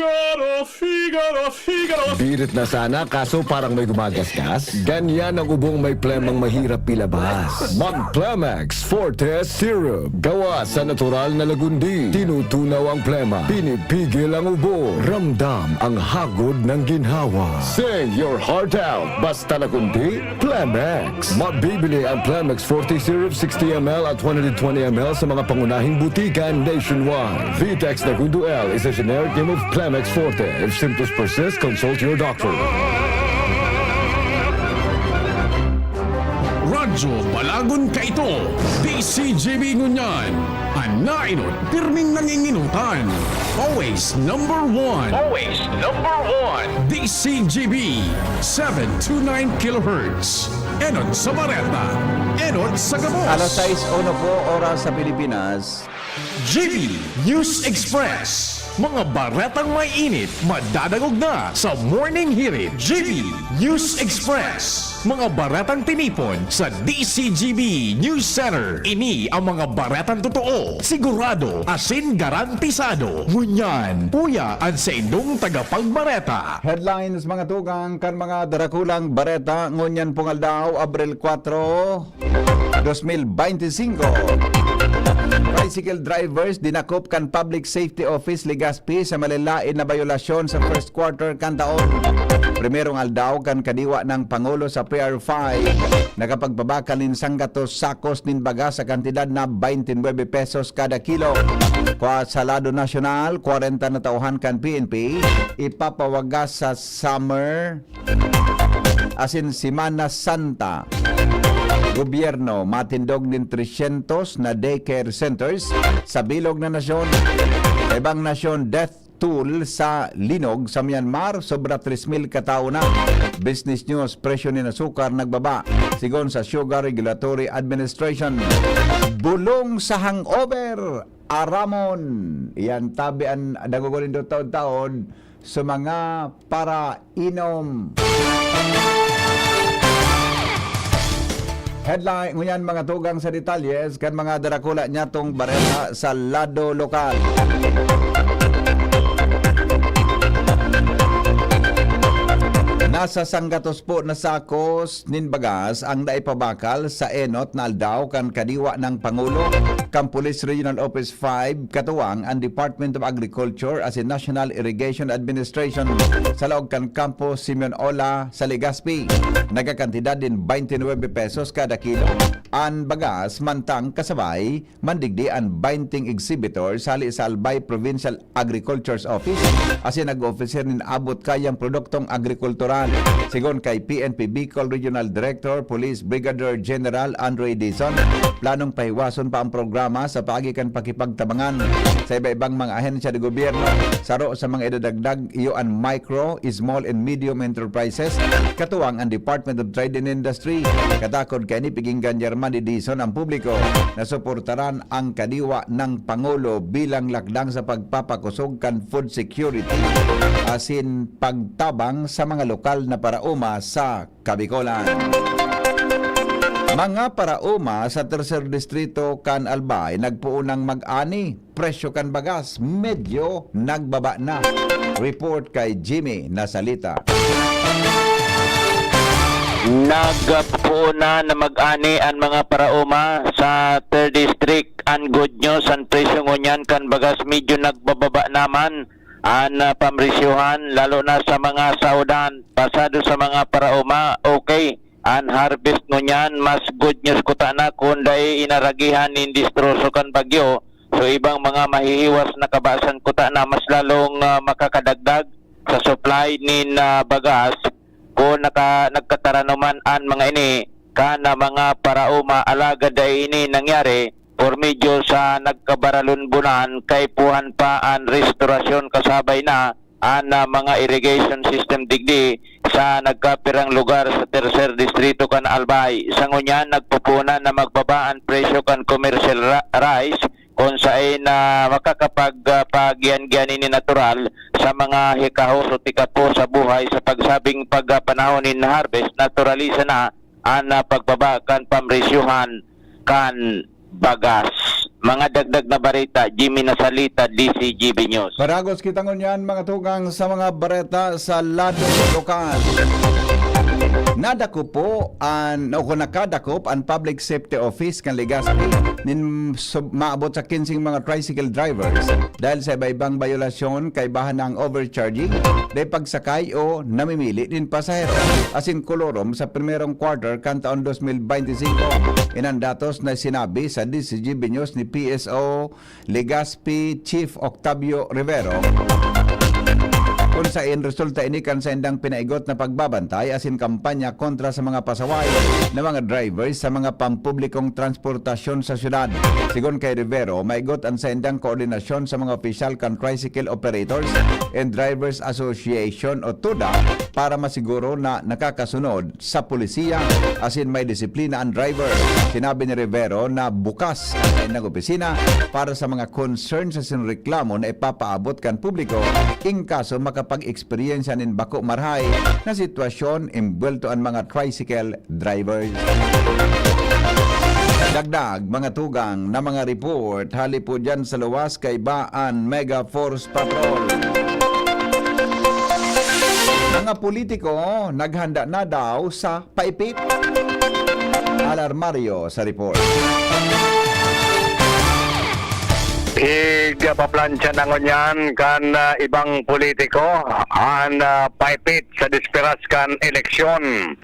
Figaro, Figaro, Figaro. Birit na sana, kaso parang may gumagasgas. Ganyan ang ubong may plemang mahirap ilabas. Mag-Plemex Forte Syrup. Gawa sa natural na lagundi. Tinutunaw ang plema. Pinipigil ang ubo. Ramdam ang hagod ng ginhawa. Sing your heart out. Basta lagundi, Plemex. Mabibili ang Plemex Forte Syrup sixty M L at one hundred twenty M L sa mga pangunahing butika nationwide. Vitex Nagundo L is a generic name of Plemex Forte. If symptoms persist, consult your doctor. Radyo Balagon kaito, D C G B ngunyan. An nainot, pirming nanginginutan. Always number one. Always number one. D C G B, seven two nine kilohertz. Enot sa bareta, enot sa gabos. Alas sais uno po, oras sa Pilipinas. G B News Express. Mga baretang may init, madadangog na sa Morning Hirit. G B News Express. Mga baretang tinipon sa D C G B News Center. Ini ang mga baretang totoo, sigurado, asin garantisado. Ngunyan, uya an saindong tagapagbareta. Headlines, mga tugang, kan mga darakulang bareta ngunyan pong aldaw, Abril kwatro, dos mil beintisinko. Tricycle drivers dinakop kan Public Safety Office Legazpi sa malalain na bayolasyon sa first quarter kan taon. Primerong aldaw kan kadiwa ng Pangulo sa P R five, nakapagbaba kan sanggatos sakos nin baga sa kantidad na twenty-nine pesos kada kilo. Kwa sa lado nasyonal, kwarenta na tauhan kan P N P ipapawagas sa summer asin Semana Santa. Gobyerno matindog nin tresyentos na daycare centers sa bilog na nasyon. Sa ibang nasyon, death toll sa linog sa Myanmar, sobra tres mil katawo na. Business News, presyo nin asukar nagbaba, sigon sa Sugar Regulatory Administration. Bulong sa hangover, aramon. Iyan tabi an nagugulindot taon-taon sa mga parainom. Headline, ngunyan mga tugang sa detalyes kan mga darakula niya tong bareta sa lado lokal. Nasa sanggatos po na sakos nin bagas ang naipabakal sa enot na aldaw kan kadiwa ng Pangulo, kan Police Regional Office five, katuwang ang Department of Agriculture asin National Irrigation Administration sa laog kan Kampo Simeon Ola sa Legazpi. Nagkakantidad nin twenty-nine pesos kada kilo an bagas, mantang kasabay mandigdi an twenty exhibitors hali sa Albay Provincial Agriculture's Office asin nag-oofisir nin abot kayang produktong agrikultural. Sigon kay P N P Bicol Regional Director Police Brigadier General Andre Dizon, planong pahiwason pa ang programa sa paagi kan pakipagtabangan sa iba-ibang mga ahensya de gobyerno. Saro sa mga idadagdag iyo an micro, small and medium enterprises, katuwang ang Department of Trade and Industry. Katakod kaini, piginggan ni Armando Dizon ang publiko na suportaran ang kadiwa ng Pangulo bilang lakdang sa pagpapakosog kan food security asin pagtabang sa mga lokal na paraoma sa Kabikolan. Mga paraoma sa Tercer Distrito kan Albay nagpoon nang mag-ani. Presyo kan bagas medyo nagbaba na. Report kay Jimmy Nasalita. Nagpoon na na mag-ani an mga paraoma sa Third District. An good news, an presyo ngunyan kan bagas medyo nagbababa naman. An, ah, pamresyohan, lalo na sa mga saodan, pasado sa mga paraoma, okay. An harvest ngunyan, mas good news kuta na kun dai inaragihan nin destroso kan bagyo. So, ibang mga mahihiwas na kabasan kuta na mas lalong, ah, makakadagdag sa supply nin, ah, bagas kun naka-, nagkataranuman an mga ini kan, ah, mga paraoma. Alagad dai ini nangyari por medyo sa nagkabaralunbonan, kaipuhan pa an restorasyon kasabay na an, ah, mga irrigation system digdi sa nagkapirang lugar sa Tercer Distrito kan Albay. Sa ngunyan, nagpupunan na magbaba an presyo kan commercial ra-, rice, kun saen na makakapag-, ah, pagiyan-giyan ini natural sa mga hikahos o tikapo sa buhay sa pagsabing pagpanahon nin harvest, naturalisa na an, ah, pagbaba kan pamresyohan kan bagas. Mga dagdag na bareta, Jimmy Nasalita, D C G B News. Paragos kita ngunyan, mga tugang, sa mga bareta sa lado lokal. Nadakop po an, o kung nakadakop an Public Safety Office kan Legazpi nin sub-, maabot sa kinseng mga tricycle drivers dahil sa iba-ibang bayolasyon, kaibahan na ang overcharging, dai pagsakay o namimili nin pasahero asin kolorom sa primerong quarter kan taon dos mil bente singko. Iyan an datos na sinabi sa D C G B News ni P S O Legazpi Chief Octavio Rivero, kun saen resulta ini kan saindang pinaigot na pagbabantay asin kampanya kontra sa mga pasaway na mga drivers sa mga pampublikong transportasyon sa syudad. Sigon kay Rivero, maigot an saindang koordinasyon sa mga opisyal kan Tricycle Operators and Drivers Association o TUDA para masiguro na nakakasunod sa polisiya asin may disiplina an driver. Sinabi ni Rivero na bukas ang saindang opisina para sa mga concerns asin reklamo na ipapaabot kan publiko in kaso makapag-eksperyensya nin bako marahay na sitwasyon, embuwelto an mga tricycle drivers. Dagdag, mga tugang, na mga report hali po dyan sa luwas kaiba an Mega Force Patrol. Mga politiko naghanda na daw sa paipit. Alarmario sa report. Igpaplansya na ngunyan kan, ah, ibang politiko an, ah, paipit sa desperas kan eleksyon.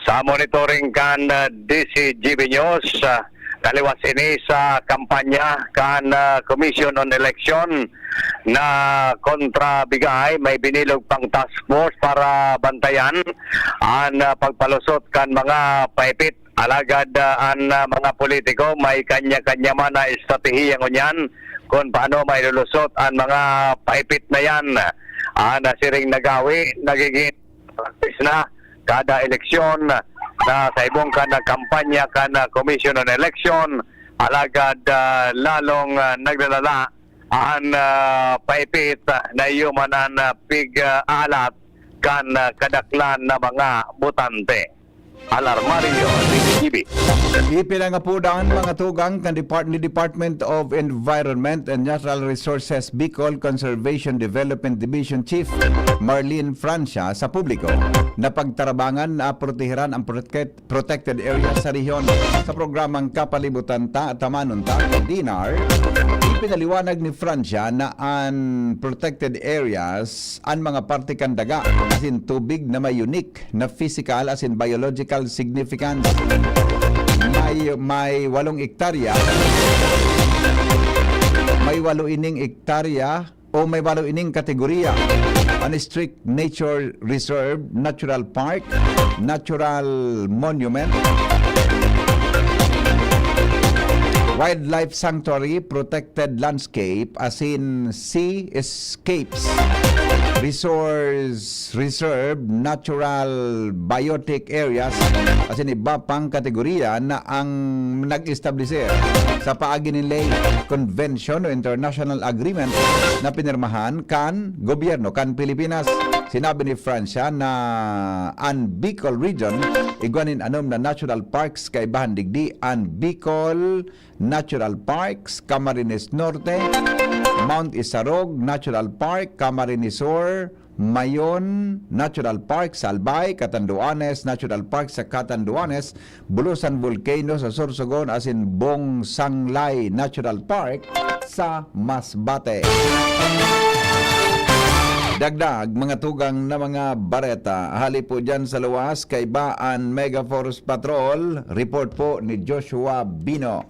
Sa monitoring kan, ah, D C G B News, ah, taliwas ini sa kampanya kan, ah, Commission on Election na kontra bigay may binilog pang task force para bantayan an, ah, pagpalusot kan mga paipit. Alagad, ah, an, ah, mga politiko may kanya-kanya man na estratehiya ngunyan kun paano mailulusot an mga paipit na yan. Ah, na siring nagawi, nagiging practice na kada eleksyon na sa ibong kan kampanya kan, ah, Commission on Election. Alagad, ah, lalong, ah, naglalala an, ah, paipit, ah, na iyo man an, ah, pig-aalat kan, ah, kadaklan na mga botante. Alarmario, D C G B. Ipinangapodan mga tugang kan Depart-, ni Department of Environment and Natural Resources Bicol Conservation Development Division Chief Marlene Francia sa publiko na pagtarabangan na proteheran ang protect-, protected areas sa rehiyon. Sa programang Kapalibutan Ta, Tamanon Ta, D N R, ipinaliwanag ni Francia na an protected areas an mga parte kan daga asin tubig na may unique na physical asin biological significance. May, may walong ektarya, may walo ining ektarya o may walo ining kategorya. An strict nature reserve, natural park, natural monument, wildlife sanctuary, protected landscape, asin seascapes, resource reserve, natural biotic areas, asin iba pang kategorya na ang nag-establisir sa paagi nin ley, convention o international agreement na pinirmahan kan gobyerno kan Pilipinas. Sinabi ni Francia na an Bicol Region igwa nin anom na natural parks, kaibahan digdi an Bicol Natural Parks, Camarines Norte, Mount Isarog Natural Park, Camarines Sur, Mayon Natural Park sa Albay, Catanduanes Natural Park sa Catanduanes, Bulusan Volcano sa Sorsogon, asin Bongsanglay Natural Park sa Masbate. Dagdag mga tugang na mga bareta. Hali po dyan sa luwas, kaiba an Mega Force Patrol. Report po ni Joshua Bino.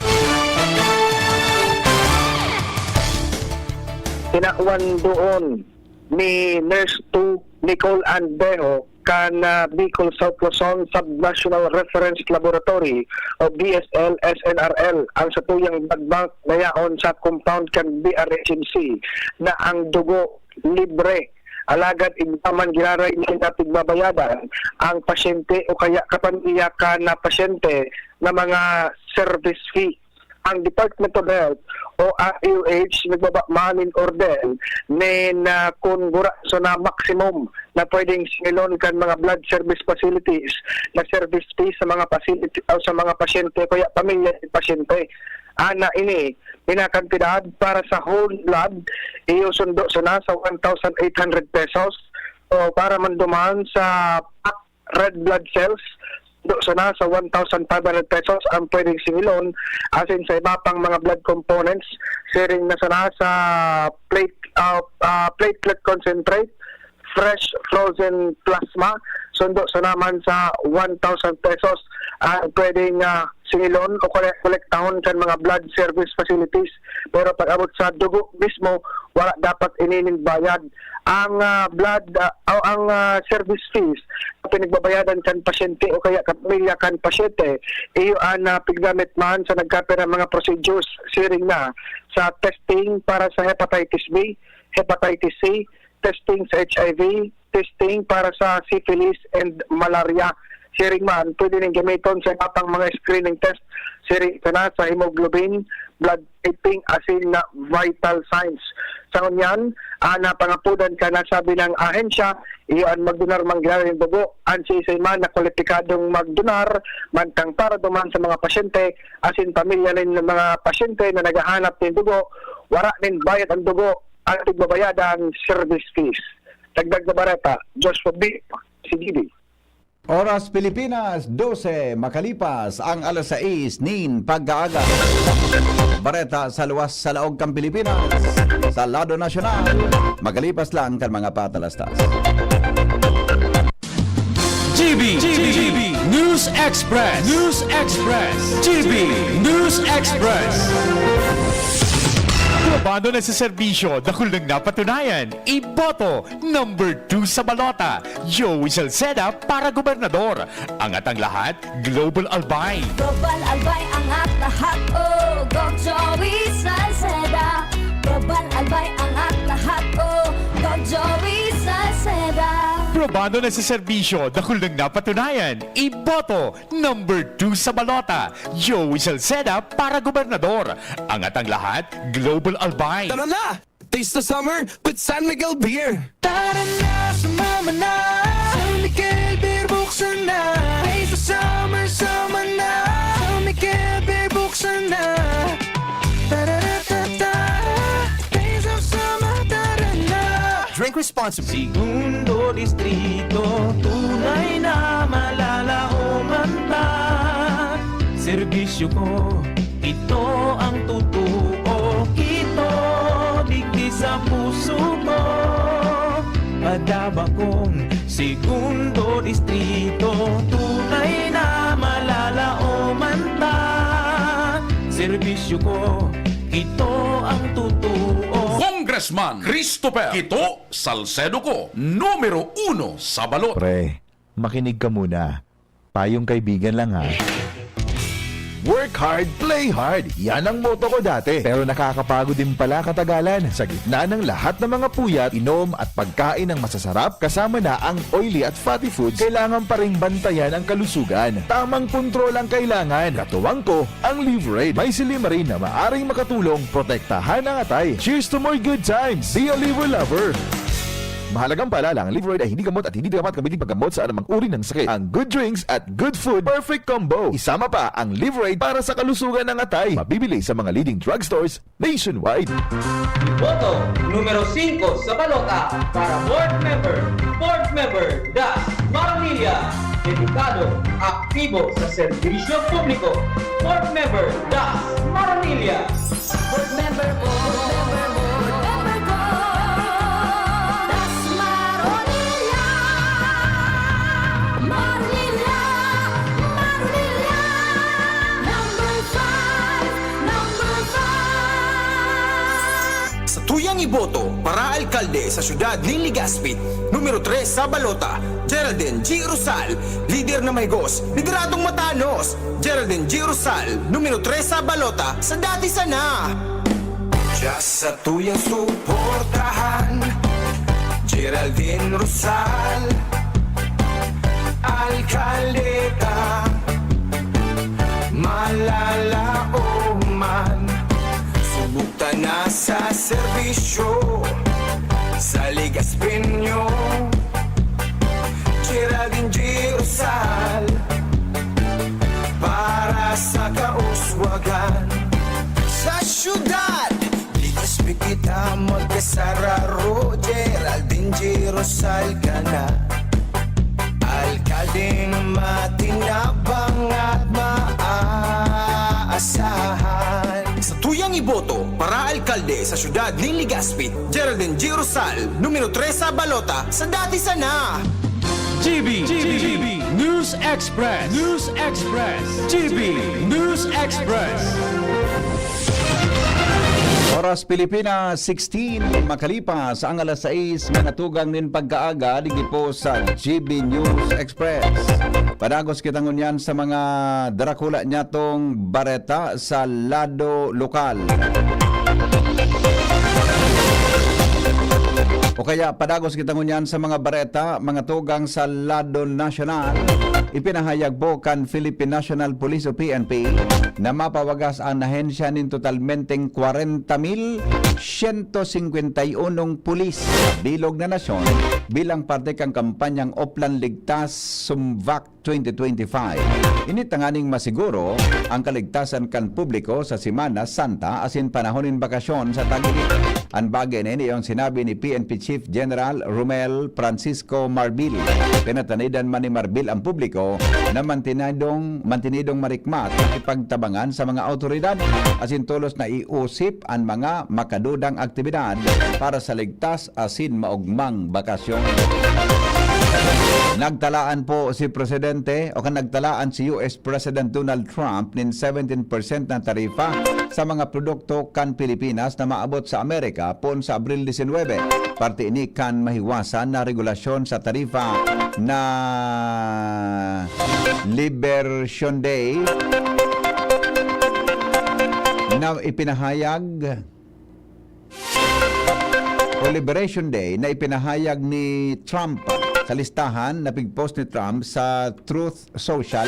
Tinawan doon ni Nurse two Nicole Andejo kan, ah, Bicol South Luzon Subnational Reference Laboratory o B S L S N R L ang satuyang blood bank na yaon sa compound kan B R H M C na ang dugo libre. Alagad igwa man giraray na pigbabayadan ang pasyente o kaya kapamilya kan, ah, pasyente na mga service fee. Ang Department of Health o R U H nagbaba man nin order nin, ah, kun gura sana maximum na pwedeng singilon kan mga blood service facilities na service fee sa mga facility o sa mga pasyente o kaya pamilya ni pasyente. Ana ini, pinakantidad para sa whole blood, iyo sundo sana sa one thousand eight hundred pesos. O para man duman sa pack red blood cells, sundo sana sa one thousand five hundred pesos ang pwedeng singilon, asin sa iba pang mga blood components, siring na sana sa plate, ah, ah, platelet concentrate, fresh frozen plasma, sundo sana man sa one thousand pesos ang pwedeng, ah, singilon o kole-, kolektahon kan mga blood service facilities. Pero pag-abot sa dugo mismo, wala dapat ini nin bayad. Ang, ah, blood, ah, o ang, ah, service fees na pinagbabayadan kan pasyente o kaya kapamilya kan pasyente, iyo an, ah, piggamit man sa nagkapirang mga procedures siring na sa testing para sa hepatitis B, hepatitis C, testing sa H I V, testing para sa syphilis and malaria. Siring man, pwede ning gamiton sa iba pang mga screening test, siring sana sa hemoglobin, blood typing, asin na vital signs. Sa ngunyan, ah, napangapodan kan nasabi nang ahensya, iyo an magdonar man giraray nin dugo, an siisay man na kwalipikadong magdonar, mantang para duman sa mga pasyente, asin pamilya nin mga pasyente na naghahanap nin dugo, wara nin bayad an dugo, an pigbabayadan service fees. Dagdag na bareta, Joshua B, C G B. Oras Pilipinas, dose makalipas ang alas sais nin pagkaaga. Bareta sa luwas sa laog kan Pilipinas, sa lado nasyonal, makalipas lang kan mga patalastas. G B, G B, News Express, News Express, G B News Express. Probado na sa serbisyo, dakul nang napatunayan. Iboto, number two sa balota, Joey Salceda para gobernador. Angat ang lahat, Global Albay. Global Albay, angat lahat, oh, Doc Joey Salceda. Global Albay, angat lahat, oh, Doc Joey Salceda. Probado na sa serbisyo, dakul nang napatunayan. Iboto, number two sa balota, Joey Salceda para gobernador. Angat ang lahat, Global Albay. Tara na! Taste the summer with San Miguel Beer! Tara na, sumama na! San Miguel Beer, buksan na! Taste the summer, sama na! San Miguel Beer, buksan na! Tararatata! Taste of summer, tara na! Drink responsibly. Segundo Distrito, tunay na malalaoman ta. Serbisyo ko, ito ang totoo. Kito, digdi sa puso ko. Padaba kong Segundo Distrito, tunay na malalaoman ta. Serbisyo ko, ito ang totoo. Congressman Christopher Kito Salcedo ko, numero uno sa balot. Pre, makinig ka muna. Payong kaibigan lang, ha. Work hard, play hard. Yan ang motto ko dati. Pero nakakapagod din pala katagalan. Sa gitna ng lahat ng mga puyat, inom at pagkain ng masasarap, kasama na ang oily at fatty foods, kailangan pa ring bantayan ang kalusugan. Tamang kontrol ang kailangan. Katuwang ko, ang Liverade. May silymarin na maaring makatulong protektahan ang atay. Cheers to more good times! Be a Liver Lover! Mahalagang paalala, ang Liverade ay hindi gamot at hindi dapat gamitin paggamot sa anumang uri ng sakit. Ang good drinks at good food, perfect combo. Isama pa ang Liverade para sa kalusugan ng atay. Mabibili sa mga leading drugstores nationwide. Boto numero singko sa balota para board member, board member Das Maronilla, dedikado, aktibo sa serbisyo publiko. Board member Das Maronilla. Board member ko, board member ko, Das Maronilla. Maronilla, Maronilla, number five, number five. Sa tuyang iboto para alkalde sa siyudad nin Legazpi, numero tres sa balota, Geraldine G. Rosal, lider na mahigos, lideradong matanos, Geraldine G. Rosal, numero tres sa balota, sa dati sana. Just sa tuyang suportahan, Geraldine Rosal, alkaldeta, malalaoman, subok ta na sa serbisyo, sa Legazpeño, Geraldine G. Rosal, para sa kauswagan. Sa siyudad, Legazpi kita magkasararo, Geraldine G. Rosal ka na. Alkaldeng matinabang at maaasahan. Sa tuyang iboto para alkalde sa siyudad nin Legazpi, Geraldine G. Rosal, numero tres sa balota, sa dati sana. G B, G B, News Express, News Express, G B News Express. Oras Pilipinas, sixteen, makalipas ang alas sais, mga tugang nin pagkaaga, digdi po sa G B News Express. Padagos kita ngunyan sa mga darakula nyatong bareta sa lado lokal. O kaya, padagos kita ngunyan sa mga bareta, mga tugang sa lado nasyonal. Ipinahayag po kan Philippine National Police o P N P na mapawagas an ahensya nin totalmenteng kwarenta mil siyento singkwenta y unong pulis sa bilog na nasyon bilang parte kan kampanyang Oplan Ligtas Sumvak twenty twenty-five. Ini tanganing masiguro ang kaligtasan kan publiko sa Semana Santa asin panahon nin bakasyon sa tag-init. An bagay na ini, iyo an sinabi ni P N P Chief General Romel Francisco Marbil. Pinatanidan man ni Marbil ang publiko na mantinidong, mantinidong marikmat ipagtabangan sa mga awtoridad asin tolos na iusip an mga makadudang aktibidad para sa ligtas asin maogmang bakasyon. Nagtalaan po si Presidente o kan nagtalaan si U S President Donald Trump nin seventeen percent na tarifa sa mga produkto kan Pilipinas na maabot sa Amerika poon sa Abril diecinuebe. Parte ini kan mahiwasan na regulasyon sa tarifa na Liberation Day na ipinahayag o Liberation Day na ipinahayag ni Trump sa listahan na pigpost ni Trump sa Truth Social,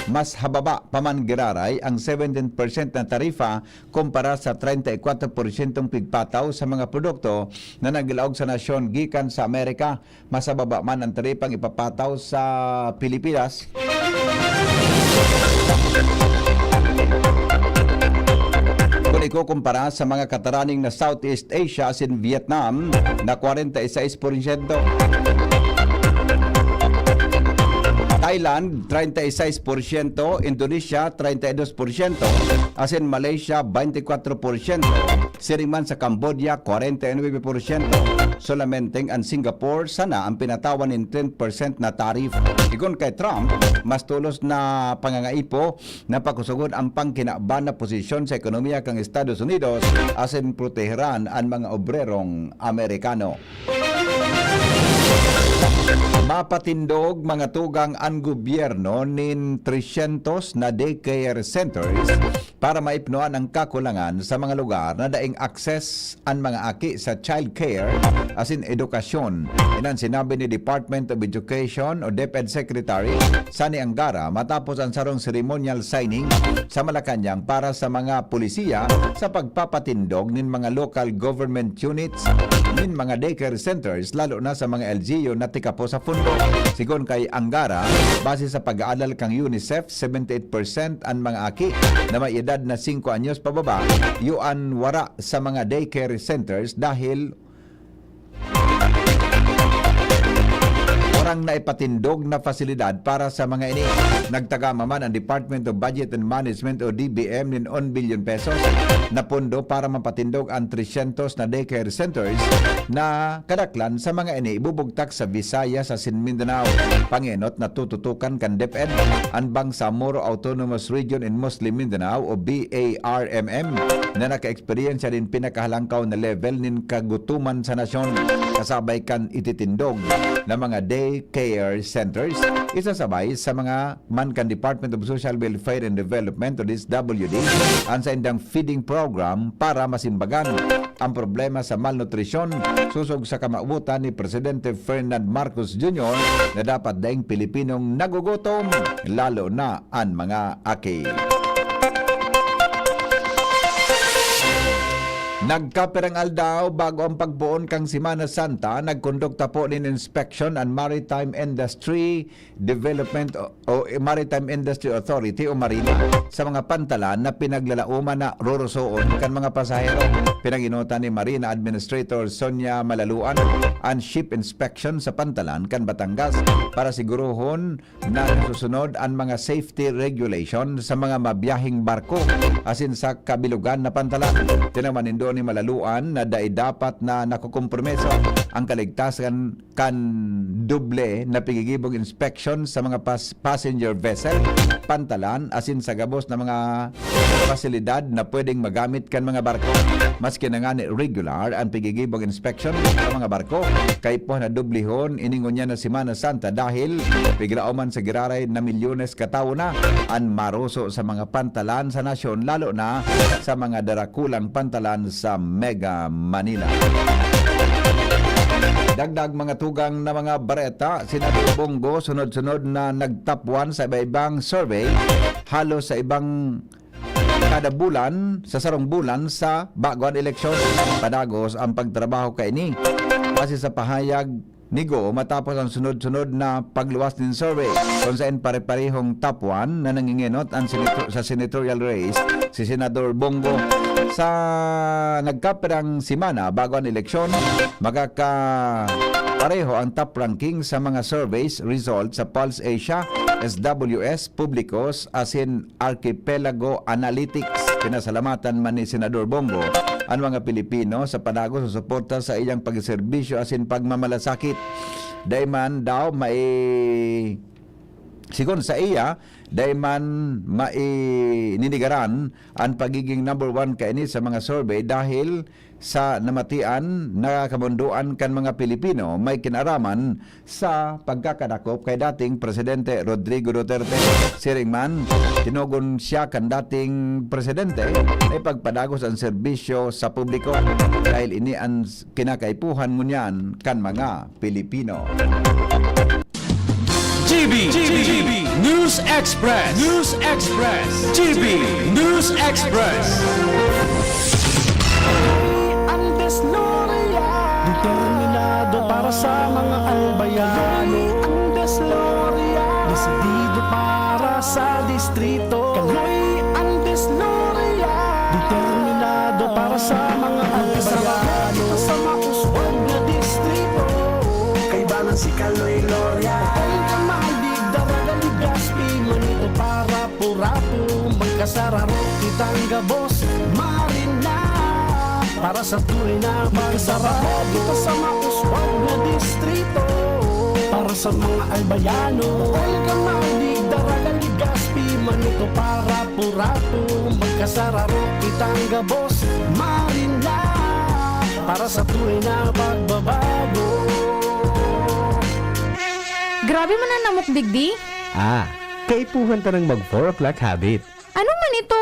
mas hababa pa man giraray ang seventeen percent na tarifa kumpara sa treinta y cuatro porsyentong pigpataw sa mga produkto na naglaog sa nasyon gikan sa Amerika. Mas hababa man ang taripang ipapataw sa Pilipinas. Kun ikukumpara sa mga kataraning na Southeast Asia asin Vietnam na kwarenta y sais porsyento, Thailand, treinta y seis por ciento, Indonesia, treinta y dos por ciento, asin Malaysia, veinticuatro por ciento, siring man sa Cambodia, kwarenta y nuebe por ciento. Solamenteng an Singapore sana ang pinatawan nin ten percent na tariff. Sigon kay Trump, mas tolos na pangangaipo na pakusogon ang pangkinaban na posisyon sa ekonomiya kan Estados Unidos asin proteheran an mga obrerong Amerikano. Mapatindog, mga tugang, an gobyerno nin trescientos na daycare centers para maipnoan ang kakulangan sa mga lugar na daing access an mga aki sa childcare asin edukasyon. Iyan an sinabi ni Department of Education o DepEd Secretary Sonny Angara matapos ang sarong ceremonial signing sa Malacañang para sa mga pulisiya sa pagpapatindog nin mga local government units nin mga daycare centers, lalo na sa mga L G U na tikapo sa pondo. Sigon kay Angara, base sa pag-aalal kan UNICEF, seventy-eight percent an mga aki na may edad na singko anyos pababa, iyo an wara sa mga daycare centers dahil warang naipatindog na pasilidad para sa mga ini. Nagtagama man ang Department of Budget and Management o D B M nin one billion pesos na pondo para mapatindog ang trescientos na daycare centers na kadaklan sa mga ini ibubugtak sa Visayas asin Mindanao. Pangenot na tututukan kan DepEd an Bangsamoro Autonomous Region in Muslim Mindanao o B A R M M na naka-eksperyensya nin pinakahalangkaw na level nin kagutoman sa nasyon, kasabay kan ititindog na mga daycare centers, isasabay sa mga man kan Department of Social Welfare and Development o D S W D an saindang feeding program para masimbagan ang problema sa malnutrisyon, sosog sa kamawotan ni Presidente Ferdinand Marcos Junior na dapat daing Pilipinong nagugutom, lalo na an mga aki. Nagkapirang aldaw bago ang pagpoon kan Semana Santa, nagkondukta po nin inspeksyon an Maritime Industry Development o, o Maritime Industry Authority o MARINA sa mga pantalan na pinaglalaoman na rorosoon kan mga pasahero. Pinangenotan ni MARINA Administrator Sonia Malaluan an ship inspection sa pantalan kan Batangas para sigurohon na nasusunod an mga safety regulation sa mga mabiyaheng barko asin sa kabilogan na pantalan. Tinawan nindo ni Malaluan na dai dapat na nakokompromiso ang kaligtasan kan doble na pigigibong inspeksyon sa mga pas-, passenger vessel, pantalan asin sa gabos na mga pasilidad na pwedeng magamit kan mga barko. Maski na ngani regular an pigigibong inspeksyon sa mga barko, kaipuhan na dublihon ini ngunyan na Semana Santa dahil piglaoman sa giraray na milyones ka tawo na an maroso sa mga pantalan sa nasyon, lalo na sa mga darakulang pantalan sa Mega Manila. Dagdag mga tugang na mga bareta, Senador Bong Go sunod-sunod na nag-top one sa iba-ibang survey, halos sa ibang kada bulan, sa sarong bulan sa bago an eleksyon. Padagos ang pagtrabaho kaini. Base sa pahayag ni Go matapos ang sunod-sunod na pagluwas nin survey, kung saen pare-parehong top one na nangingenot ang senator-, sa senatorial race, si Senador Bong Go. Sa nagkapirang semana bago an eleksyon, magkakapareho ang top ranking sa mga surveys result sa Pulse Asia, S W S, Publicos, asin Archipelago Analytics. Pinasalamatan man ni Senador Bong Go an mga Pilipino sa padagos na suporta sa iyang pagserbisyo asin pagmamalasakit. Dai man daw mai-, sigon sa iya, dai man maininigaran an pagiging number one kaini sa mga survey dahil sa namatian na kamondoan kan mga Pilipino may kinaraman sa pagkakadakop kay dating Presidente Rodrigo Duterte. Siring man, tinugon siya kan dating presidente na ipagpadagos an serbisyo sa publiko dahil ini an s-, kinakaipuhan ngunyan kan mga Pilipino. G B, G B News Express, News Express, G B News Express. Ang Desloria. Determinado para sa mga albayano. Ang Desloria. Desidido para sa distrito. Kaloy ang Desloria. Determinado para sa mga albayano. Sa mauswag na distrito. Kaibanan si Kaloy Loria. Ang kamalig, Daraga, Legazpi, Manito, Parapu-rapu, magkasararo kitang gabos, Marina. Para sa tunay na magsarado kita sa mauswag na distrito. Para sa mga albayano, Olga, Madig, Daraga, Legazpi, Manito, Parapu-rapu, magkasararo kitang gabos, Marina. Para sa tunay na pagbabago. Grabe man an namok digdi. Ah, kaipuhan ta nang mag four o'clock habit. Ano man ito?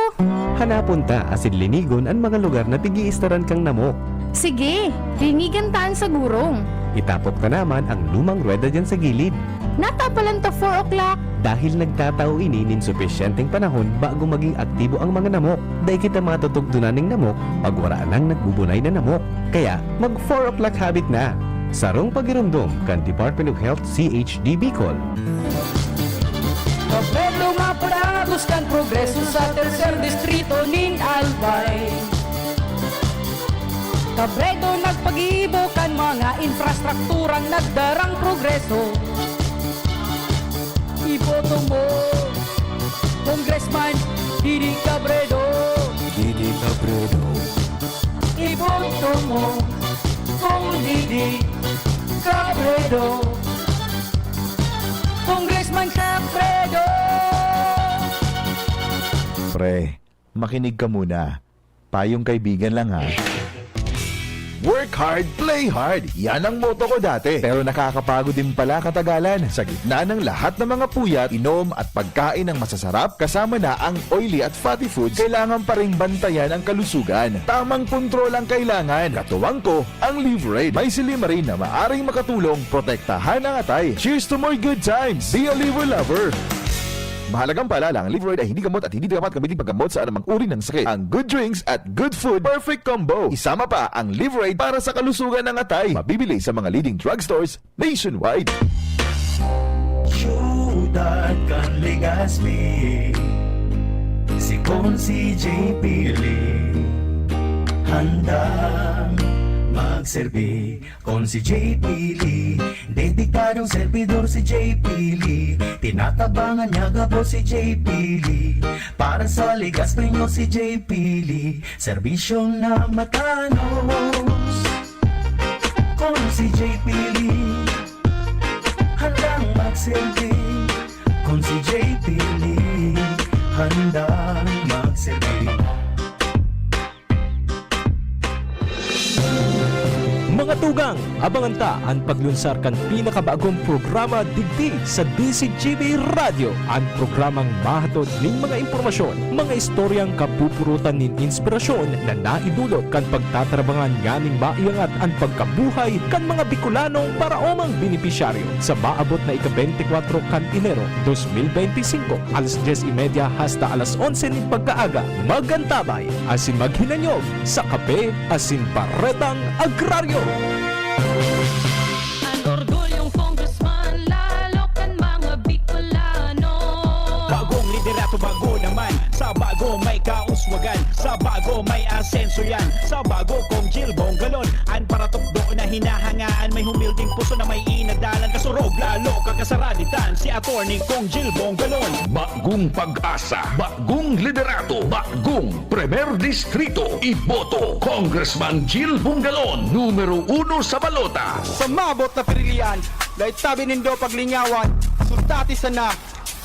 Hanapon ta asin linigon an mga lugar na pig-iistaran kan namok. Sige, linigan ta an sagurong. Itapok ta naman ang lumang ruweda diyan sa gilid. Natapalan ta four o'clock. Dahil nagtatao ini nin supisyenteng panahon bago maging aktibo ang mga namok. Dai kita matutugdonan nin namok pag wara nang nagbubunay na namok. Kaya, mag four o'clock habit na. Sarong pagiromdom kan Department of Health, C H D Bicol. Kabredo magpadagos kan progreso sa Tercer Distrito nin Albay. Kabredo nagpagibo kan mga infrastrukturang nagdarang progreso. Iboto mo, Congressman Didi Cabredo. Didi Cabredo. Iboto mo, Cong Didi Cabredo. Congressman Cabredo. Pre, makinig ka muna. Payong kaibigan lang, ha. Work hard, play hard. Yan ang motto ko dati. Pero nakakapagod din pala katagalan. Sa gitna ng lahat ng mga puyat, inom at pagkain ng masasarap, kasama na ang oily at fatty foods, kailangan pa ring bantayan ang kalusugan. Tamang kontrol ang kailangan. Katuwang ko, ang Liverade. May silymarin na maaring makatulong protektahan ang atay. Cheers to more good times! Be a Liver Lover! Mahalagang paalala, ang Liverade ay hindi gamot at hindi dapat gamitin paggamot sa anumang uri ng sakit. Ang good drinks at good food, perfect combo. Isama pa ang Liverade para sa kalusugan ng atay. Mabibili sa mga leading drugstores nationwide. Siyudad kan Legazpi, si Consi J P Lee, handang magserbi. Consi J P Lee, dedikadong servidor si J P Lee. Tinatabangan niya gabos si J P Lee. Para sa Legazpeño si J P Lee, serbisyong namatanos. Consi J P Lee, handang magserbi. Consi J P Lee, handang magserbi. Mga tugang, abangan ta an paglunsar kan pinakabagong programa digdi sa D Z G B Radyo, an programang mahatod nin mga impormasyon, mga istoryang kapupurutan nin inspirasyon na naidulot kan pagtatarabangan nganing maiangat an pagkabuhay kan mga Bicolanong paraomang benepisyaryo. Sa maabot na ika-beintikwatro kan Enero, dos mil beinti singko, alas dyes y media hasta alas onse nin pagkaaga, mag-antabay asin maghinanyog sa Kape asin Baretang Agraryo. An orgulyong congressman, lalo kan mga Bicolano. Bagong liderato, bago naman. Sa bago may kauswagan. Sa bago may asenso yan. Sa bago kong Jill Bongalon. An paratukdo na hinahangaan. May humilding puso na may inadalan. Kasurog lalo kakasaraditan. Si Attorney Kong Jill Bongalon. Bagong pag-asa, bagong liderato, bagong Primer Distrito. Iboto, Congressman Jill Bongalon, numero uno sa balota. Sa mabot na pirilian, dai tabi nindo paglingawan, sundati sana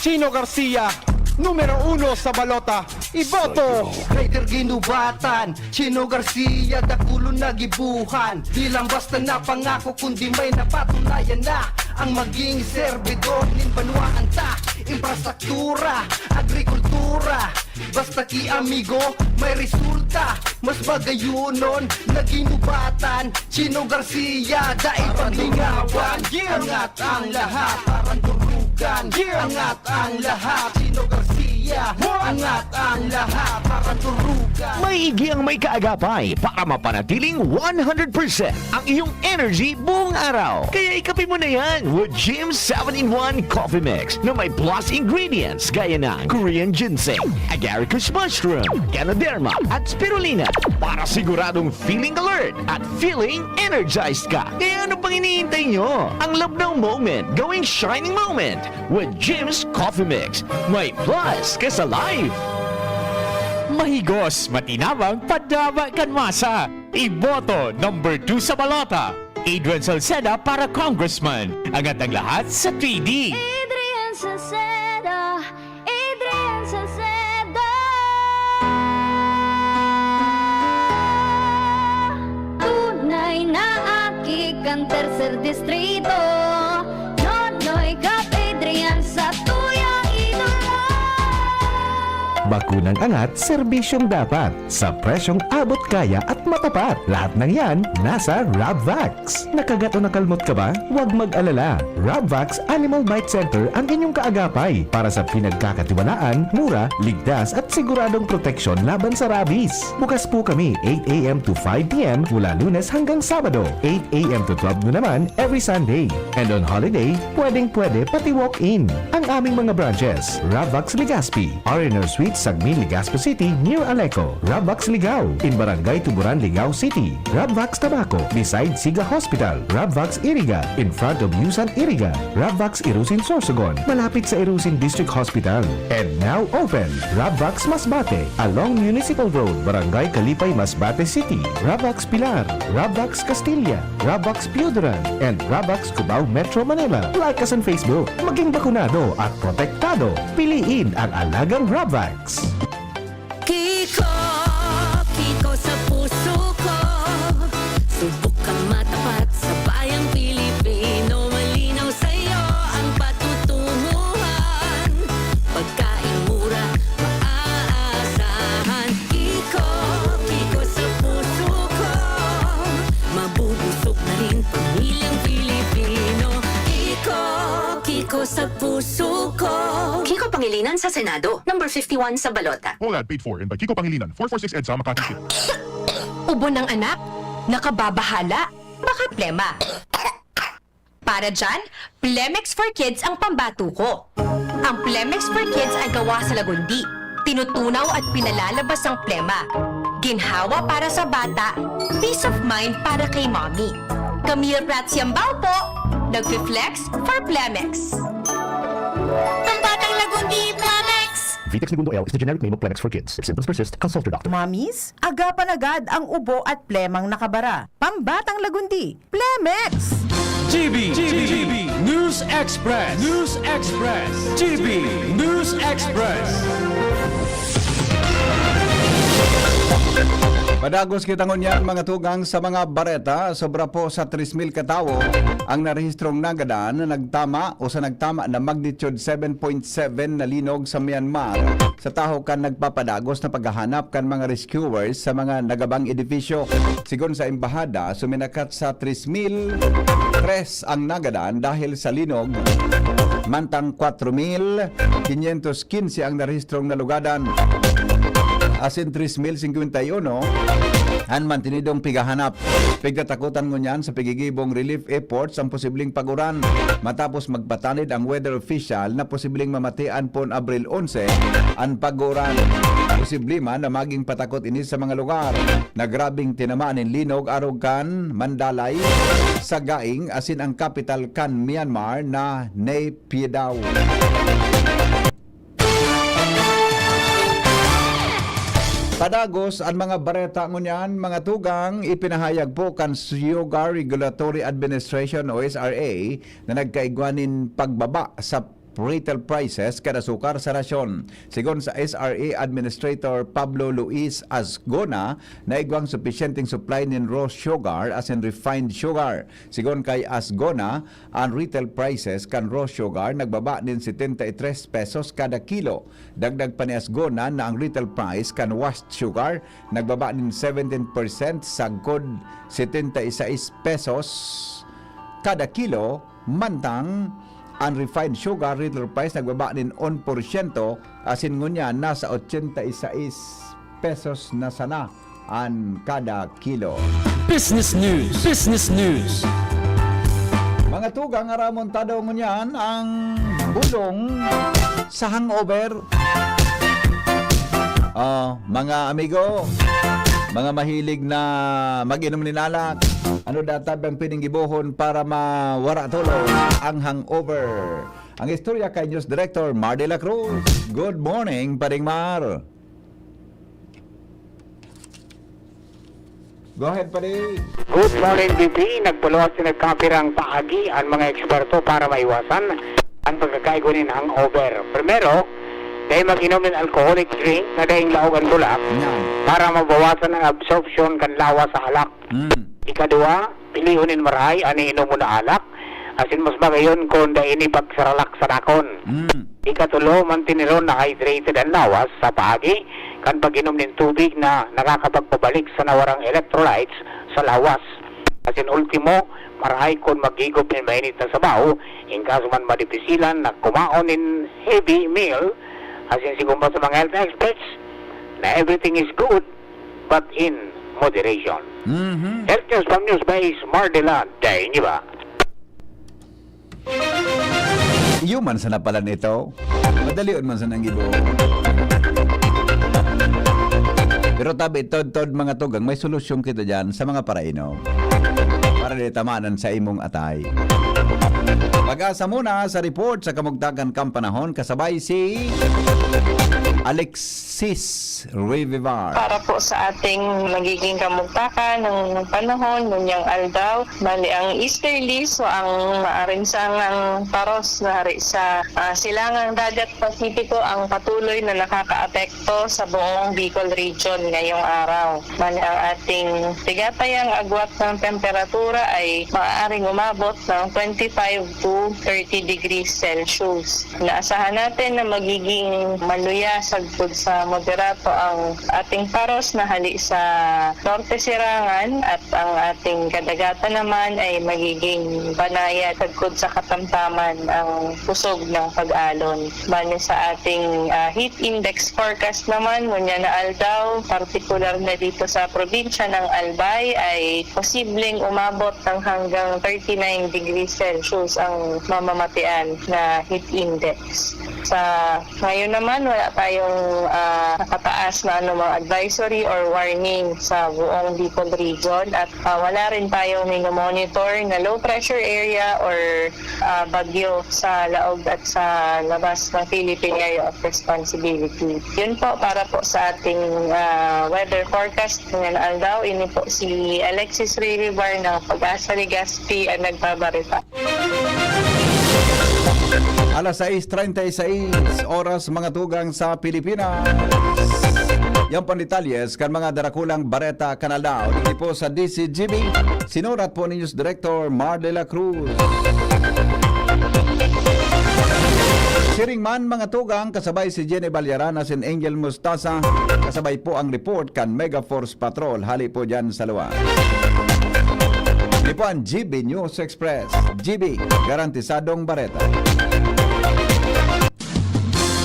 Chino Garcia, numero uno sa balota. Iboto! Kay Dirk Ginubatan, Chino Garcia, dakulon na gibuhan. Di lang basta na pangako, kundi may napatunayan na. Ang maging serbidor nin banwaan ta, infrastruktura, agrikultura. Basta ki amigo, may resulta. Mas bagayunon na ginubatan. Chino Garcia, dai paglingawan. Angat ang lahat, parang durugan. Angat ang lahat, Chino Garcia. Angat ang lahat, parang durugan. Maigi ang may kaagapay para mapanatiling one hundred percent ang iyong energy buong araw. Kaya ikape mo na yan with Jim seven-in-one Coffee Mix na may plus ingredients gaya ng Korean ginseng, agaricus mushroom, ganoderma, at spirulina para siguradong feeling alert at feeling energized ka. Kaya ano pang iniintay nyo? Ang labnaw moment gawing shining moment with Jim's Coffee Mix. May plus ka sa life! Mahigos, matinabang, padaba kan masa. Iboto number two sa balota, Adrian Salceda para Congressman. Angat ang lahat sa three D. Adrian Salceda, Adrian Salceda. Tunay na aki kan Tercer Distrito. Nonoy Kap Adrian sa tuyang idolo. Bakunang angat, serbisyong dapat, sa presyong abot kaya at matapat. Lahat ng yan, nasa Rabvax. Nakagat o nakalmot ka ba? Huwag mag-alala. Rabvax Animal Bite Center ang inyong kaagapay para sa pinagkakatiwalaan, mura, ligtas at siguradong proteksyon laban sa rabies. Bukas po kami eight a m to five p m mula Lunes hanggang Sabado, eight a m to twelve noon naman every Sunday. And on holiday, pwedeng-pwede pati walk-in. Ang aming mga branches, Rabvax Legazpi, R and R Suite, Sagmin, Legazpi City, near Aleco. Rabvax Ligao, in Barangay Tuburan, Ligao City. Rabvax Tabaco, beside Siga Hospital. Rabvax Iriga, in front of Yusan Iriga. Rabvax Irusin, Sorsogon, malapit sa Irusin District Hospital. And now open, Rabvax Masbate, along Municipal Road, Barangay Kalipay, Masbate City. Rabvax Pilar, Rabvax Castilla, Rabvax Pioduran, and Rabvax Cubao, Metro Manila. Like us on Facebook. Maging bakunado at protektado. Piliin ang alagang Rabvax. Kiko, Kiko sa puso ko. Subok kang matapat sa bayang Pilipino. Malinaw sa'yo ang patutunguhan. Pagkain mura, maaasahan. Kiko, Kiko sa puso ko. Mabubusog na rin pamilyang Pilipino. Kiko, Kiko sa puso ko. Kiko Pangilinan sa Senado, number fifty-one sa balota. All ad paid for and by Kiko Pangilinan, four four six EDSA, Makati City. Ubo ng anak, nakababahala, baka plema. Para dyan, Plemex for Kids ang pambatuko. Ang Plemex for Kids ay gawa sa lagundi. Tinutunaw at pinalalabas ang plema. Ginhawa para sa bata, peace of mind para kay mommy. Camille Prats Yambao po, nagfi-flex for Plemex. Pambatang Lagundi, Plemex! Vitex Negundo L is the generic name of Plemex for Kids. If symptoms persist, consult your doctor. Mommies, agapan agad ang ubo at plemang nakabara. Pambatang Lagundi, Plemex! G B, G B, News Express, News Express, G B, News Express. Padagos kita ngunyan, mga tugang, sa mga bareta. Sobra po sa tres mil katawo ang narehistrong nagadan na nagtama o sa nagtama na magnitude seven point seven na linog sa Myanmar, sa tahaw kan nagpapadagos na paghahanap kan mga rescuers sa mga nagabang edifisyo. Sigon sa embahada, suminakat sa tres mil tres ang nagadan dahil sa linog, mantang kwatro mil kinyentos kinse ang narehistrong nalugadan, asin tres mil singkwenta y uno an mantenidong pighahanap. Pigtatakotan ngunyan sa pigigibong relief efforts ang posibleng pag-uran, matapos magpatanid ang weather official na posibleng mamatian pon Abril onse an pag-uran. Posible man na maging patakot ini sa mga lugar na grabeng tinamaan nin linog, arog kan Mandalay, Sagaing, asin ang kapital kan Myanmar na Naypyidaw. Padagos an mga bareta ngunyan, mga tugang, ipinahayag po kan Sugar Regulatory Administration o S R A na nagkaigwa nin pagbaba sa retail prices kan asukar sa nasyon. Sigon sa S R A Administrator Pablo Luis Asgona, naigwang supisyenteng supply nin raw sugar asin refined sugar. Sigon kay Asgona, an retail prices kan raw sugar nagbaba nin setenta y tres pesos kada kilo. Dagdag pa ni Asgona na ang retail price kan washed sugar nagbaba nin seventeen percent, sagkod setenta y seis pesos kada kilo, mantang an refined sugar retail price nagbaba nin un porsyento, asin ngunyan nasa ochenta y seis pesos na sana an kada kilo. Business News. Business News. Mga tugang, aramon ta daw ngunyan ang bulong sa hangover. Ah, mga amigo, mga mahilig na mag-inom nin alak, ano daw ta bang pwedeng gibohon para mawara tolos ang hangover? Ang istorya kay News Director Mar de la Cruz. Good morning, Paring Mar. Go ahead, Pare. Good morning, B P. Nagpaluwas na nagkapirang paagi ang mga eksperto para maiwasan ang pagkakaigwa nin hangover. Primero, dai mag-inom nin alcoholic drink na daing laog an bulak Yan. para mabawasan ang absorption kan lawas sa alak. Mm. Ikaduwa, pilihon nin marahay an iinomon na alak, asin mas magayon kun dai ini pagsaralak sa dakon. Mm. Ikatulo, mantineron na hydrated an lawas sa paagi kan pag-inom nin tubig na nakakapagpabalik sa nawarang electrolytes sa lawas. Asin ultimo, marahay kun maghigop nin mainit na sabaw, in kaso man madipisilan na kumaon nin heavy meal, asin sigon pa sa mga health experts na everything is good, but in moderation. Mhm. Health News from News by Smart Delan. Dahil niyo ba? Iyo man sana pala nito. Madalion man sana ang gibo. Pero tabi, tod-tod, mga tugang, may solusyon kita dyan sa mga parainom. Para di tamanan sa imong atay. Pag-asa muna sa report sa kamugtakan kan panahon, kasabay si Alexis Revivar. Para po sa ating magiging kamugtakan ng panahon, ngunyan aldaw, bali ang easterlies o ang maaring sangang paros na hari sa, ah, silangang dagat Pasipiko ang patuloy na nakakaapekto sa buong Bicol Region ngayong araw. Bali ang ating tigatayang agwat ng temperatura ay maaaring umabot ng twenty-five to thirty degrees Celsius. Inaasahan natin na magiging maluya sagkod sa moderato ang ating paros na hali sa norte sirangan at ang ating kadagatan naman ay magiging banayad sagkod sa katamtaman ang kusog ng pag-alon. Base sa ating, ah, heat index forecast naman, ngunyan na aldaw, partikular na dito sa probinsya ng Albay, ay posibleng umabot ng hanggang thirty-nine degrees Celsius ang mamamatian na heat index. Sa ngayon naman, wala tayong, ah, nakataas na anumang advisory or warning sa buong Bicol Region at, ah, wala rin tayong minomonitor na low pressure area or, ah, bagyo sa laog at sa labas ng Philippine Area of Responsibility. Yun po para po sa ating, ah, weather forecast ngayong aldaw. Ini po si Alexis Riribar ng Pag-asa Legazpi ang nagbabarita. Alas sais treinta y seis oras, mga tugang, sa Pilipinas. Yan po ang detalyes kan mga darakulang bareta kan aldaw. Dito po sa D C G B, sinurat po ni News Director Mar de la Cruz. Siring man, mga tugang, kasabay si Jenny Balyarana, sin Angel Mustasa, kasabay po ang report kan Mega Force Patrol, hali po dyan sa luwas. Ini po ang G B News Express. G B, garantisadong bareta.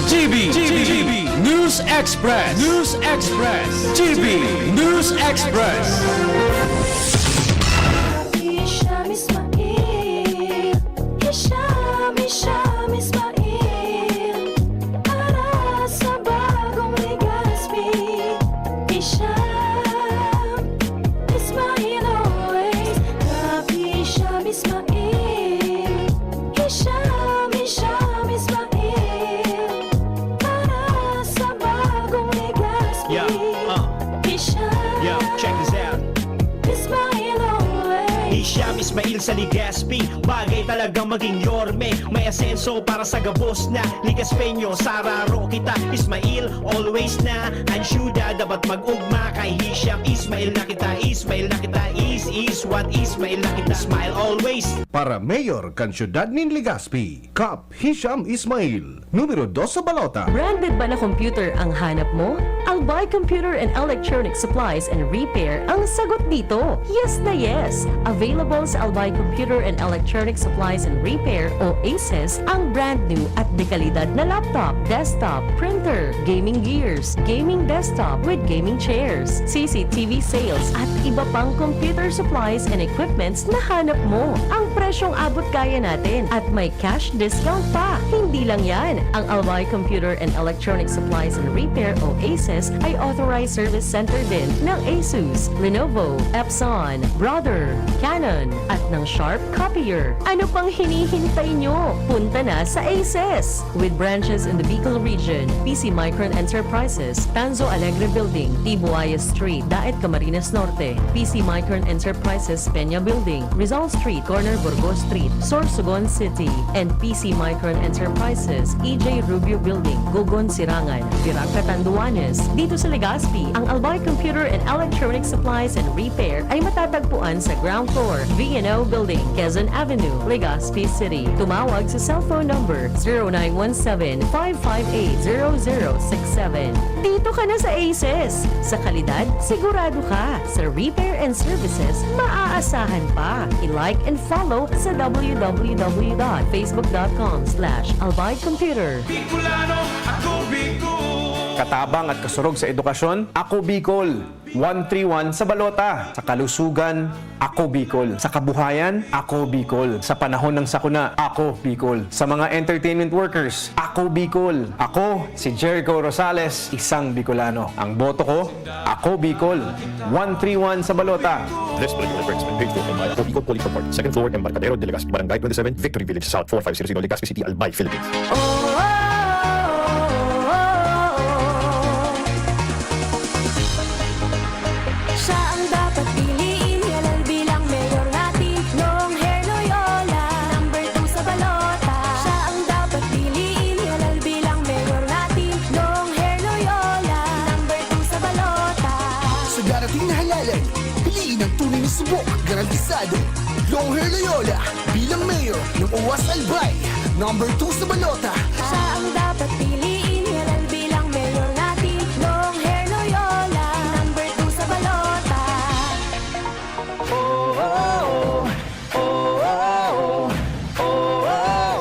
G B, G B, G B. News Express. News Express. G B News Express. Hisham Ismail, Hisham, Hisham Ismail, para sa bagong Legazpi. Hisham Ismail always, Kap Hisham Ismail, Hisham, Hisham Ismail, para sa bagong Legazpi. Yeah, uh. Hisham Yo, check this out. Ismail always. Hisham Ismail sa Legazpi, bagay talagang maging yorme. May asenso para sa gabos na Legazpeño. Sararo kita, Ismail, always na. Ang syudad dapat mag-ugma kay Hisham. Ismail na kita, Ismail na kita. Is, is what, Ismail na kita. Smile always. Para mayor kan siyudad nin Legazpi, Kap Hisham Ismail, numero dos sa balota. Branded ba na computer ang hanap mo? Albay Computer and Electronic Supplies and Repair ang sagot dito. Yes na yes! Available sa Albay Computer and Electronic Supplies and Repair o ACES ang brand new at dekalidad na laptop, desktop, printer, gaming gears, gaming desktop with gaming chairs, C C T V sales at iba pang computer supplies and equipments na hanap mo. Ang presyong abot kaya natin at may cash discount pa. Hindi lang yan, ang Albay Computer and Electronic Supplies and Repair o ACES ay authorized service center din ng Asus, Lenovo, Epson, Brother, Canon, at ng Sharp Copier. Ano pang hinihintay nyo? Punta na sa ACES! With branches in the Bicol region, P C Micron Enterprises, Tanzo Alegre Building, Tibuayas Street, Daet, Camarines Norte, P C Micron Enterprises, Peña Building, Rizal Street, corner Burgos Street, Sorsogon City, and P C Micron Enterprises, E J Rubio Building, Gogon, Sirangan, Virac, Catanduanes. Dito sa Legazpi, ang Albay Computer and Electronic Supplies and Repair ay matatagpuan sa ground floor, V and O Building, Quezon Avenue, Legazpi City. Tumawag sa cellphone number zero nine one seven, five five eight, zero zero six seven. Dito ka na sa ACES! Sa kalidad, sigurado ka! Sa repair and services, maaasahan pa! I-like and follow sa w w w dot facebook dot com slash albay computer. Bicolano, ako Bicol. Katabang at kasurog sa edukasyon, ako Bicol. One three one sa balota. Sa kalusugan, ako Bicol. Sa kabuhayan, ako Bicol. Sa panahon ng sakuna, ako Bicol. Sa mga entertainment workers, ako Bicol. Ako, si Jericho Rosales, isang Bicolano. Ang boto ko, ako Bicol. One three one sa balota. This political advertisement paid for by Ako Bicol Police Report, second floor, Embarcadero de Legazpi, Barangay twenty-seven, Victory Village South, four five zero zero, Legazpi City, Albay, Philippines. Siya ang dapat piliin, halal bilang mayor natin, Longher Loyola. Number two sa balota. Siya ang dapat piliin, halal bilang mayor natin, Longher Loyola. Number two sa balota. Sa darating na halalan, piliin ang tunay na subok, garantisado. Longher Loyola bilang mayor ng Oas Albay, number two sa balota. Siya ang dapat piliin, halal bilang mayor natin, Longher Loyola. Number two sa balota.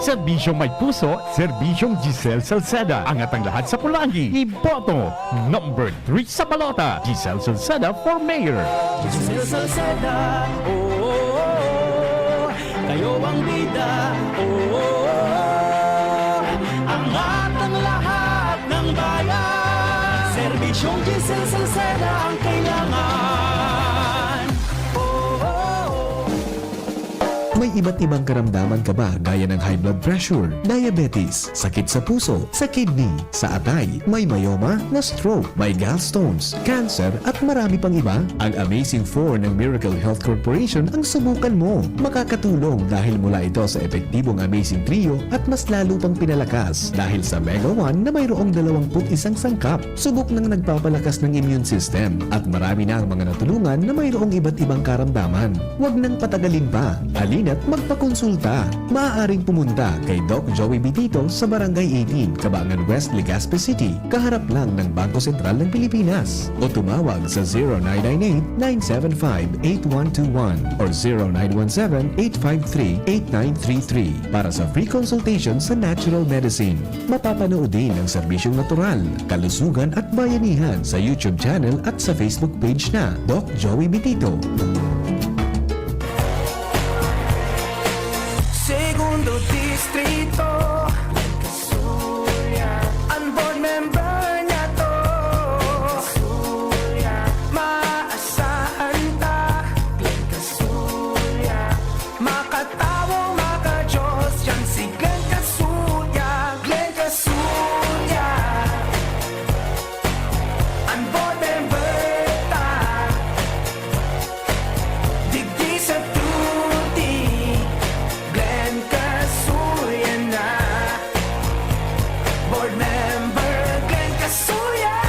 Serbisyong may puso, serbisyong Giselle Salceda. Angat ang lahat sa pulanggi. Iboto, number three sa balota, Giselle Salceda for mayor. Giselle Salceda, oo, kayo ang bida, oo, angat ang lahat ng bayan. Serbisyong Giselle Salceda ang kailangan. Oo. May iba't ibang karamdaman ka ba gaya ng high blood pressure, diabetes, sakit sa puso, sa kidney, sa atay, may myoma, na stroke, may gallstones, cancer, at marami pang iba? Ang Amazing four ng Miracle Health Corporation ang subukan mo. Makakatulong dahil mula ito sa epektibong Amazing Trio at mas lalo pang pinalakas dahil sa Mega one na mayroong dalawampu't isang sangkap. Subok ng nagpapalakas ng immune system at marami na ang mga natulungan na mayroong iba't ibang karamdaman. Huwag nang patagalin pa. Halina Magpakonsulta. Maaaring pumunta kay Doc Joey Bitito sa Barangay eighteen, Kabangan West, Legazpi City, kaharap lang ng Bangko Sentral ng Pilipinas. O tumawag sa zero nine nine eight, nine seven five, eight one two one or zero nine one seven, eight five three, eight nine three three para sa free consultation sa natural medicine. Mapapanood din ang serbisyong natural, kalusugan at bayanihan sa YouTube channel at sa Facebook page na Doc Joey Bitito. Segundo Distrito, Glenn Casulla. An board member niyato, Casulla. Maasahan ta, Glenn Casulla. Makatawo, makajos, yan si Glenn Casulla, Glenn Casulla. An board member ta, digdi sa tuti, Glenn Casulla na. Board member, Glenn Casulla.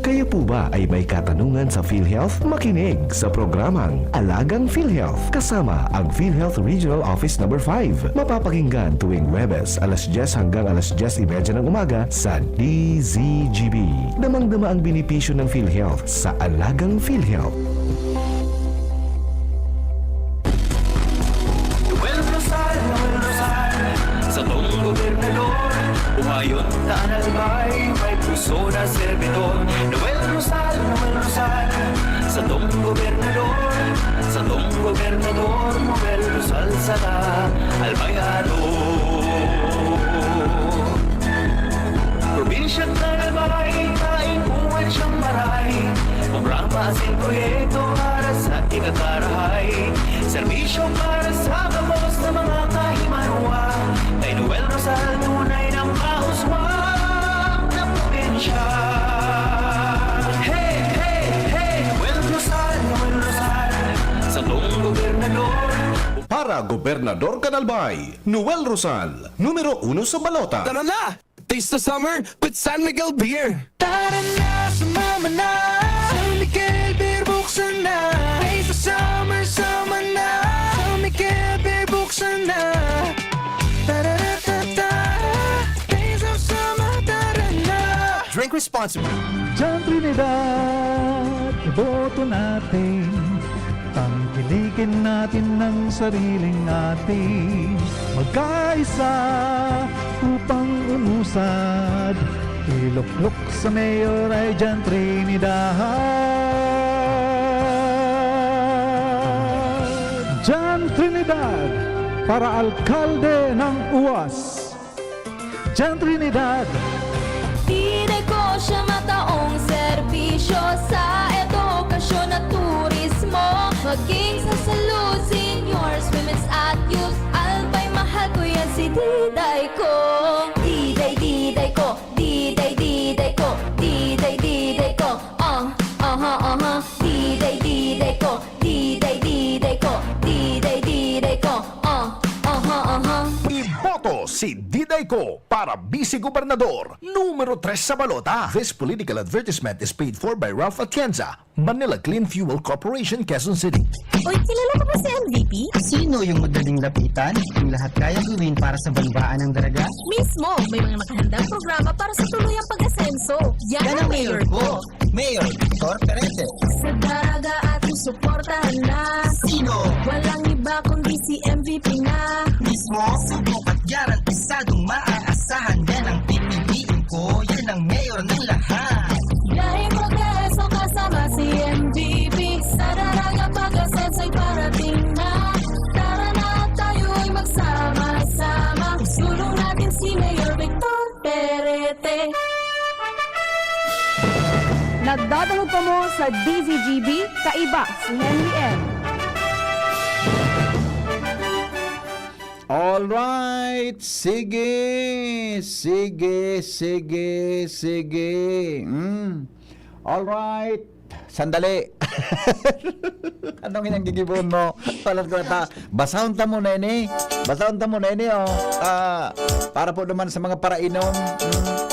Kayo po ba ay may katanungan sa PhilHealth? Makinig sa programang Alagang PhilHealth kasama ang PhilHealth Regional Office Number five. Mapapakinggan tuwing Huwebes, alas dyes hanggang alas dyes y media ng umaga sa D Z G B. Damang-dama ang benepisyo ng PhilHealth sa Alagang PhilHealth. Noel Rosal, Noel Rosal, satong gobernador, umayon ta an Albay, may puso na serbidor. Noel Rosal, Noel Rosal, satong gobernador, satong gobernador, Noel Rosal sana, Albayano. Probinsya kan Albay, kain uwat siyang maray. Programa asin proyekto para sa ikakarahay. Serbisyo para sa gabos na mga kahimanwa. Kay Noel Rosal, tunay na mahuswang na probinsya. Hey, hey, hey! Noel Rosal, Noel Rosal, satong gobernador. Para gobernador kan Albay, Noel Rosal, numero uno sa balota. Tara na! Taste the summer with San Miguel Beer! Tara na, sumama na! San Miguel Beer, buksan na! Taste the summer, sama na! San Miguel Beer, buksan na! Tararatata! Taste the summer, tara na! Drink responsibly. Diyan Trinidad, iboto natin. Tangkilikin natin ang sariling atin. Magkaisa upang umusad. Iluklok sa mayor ay Diyan Trinidad. Diyan Trinidad para alkalde ng uwas. Diyan Trinidad. Diday ko siya mataong serbisyo sa edukasyon at turismo, maging sa salud, seniors, women's at youth. Albay, mahal ko yan si Diday ko. Diday, Diday ko. Diday, Diday ko. Diday, Diday ko. Ah, aha, aha. Diday, Diday ko. Diday, Diday ko. Diday, Diday ko. Ah, aha, aha. Iboto si Diday ko para Vice Gobernador, numero tres sa balota. This political advertisement is paid for by Ralph Atienza, Manila Clean Fuel Corporation, Quezon City. Uy, kilala ko ba si M V P? Sino yung madaling lapitan? Yung lahat kayang gawin para sa banwaan ng Daraga? Mismo! May mga nakahandang programa para sa tuluyang pag-asenso. Yan ang mayor ko! Mayor Victor Perete. Sa Daraga ating suportahan na. Sino? Walang iba kundi si M V P na. Mismo? Subok at garantisadong maaasahan. Yan ang pipiliin ko. Yan ang mayor ng lahat. Biyaheng progreso kasama si M V P. Sa Daraga pag-asenso'y parating na. Tara na at tayo'y magsama-sama. Isulong natin si Mayor Victor Perete. Nagdadangog kamo sa D Z G B, kaiba si Henry M. Alright, sige, sige, sige, sige. Mm. Alright, sandali. Anong ginagigibon mo? Palat ko ta. Basahon ta muna ini. Basahon ta muna ini, oh. Ah, para po naman sa mga parainom. Mm.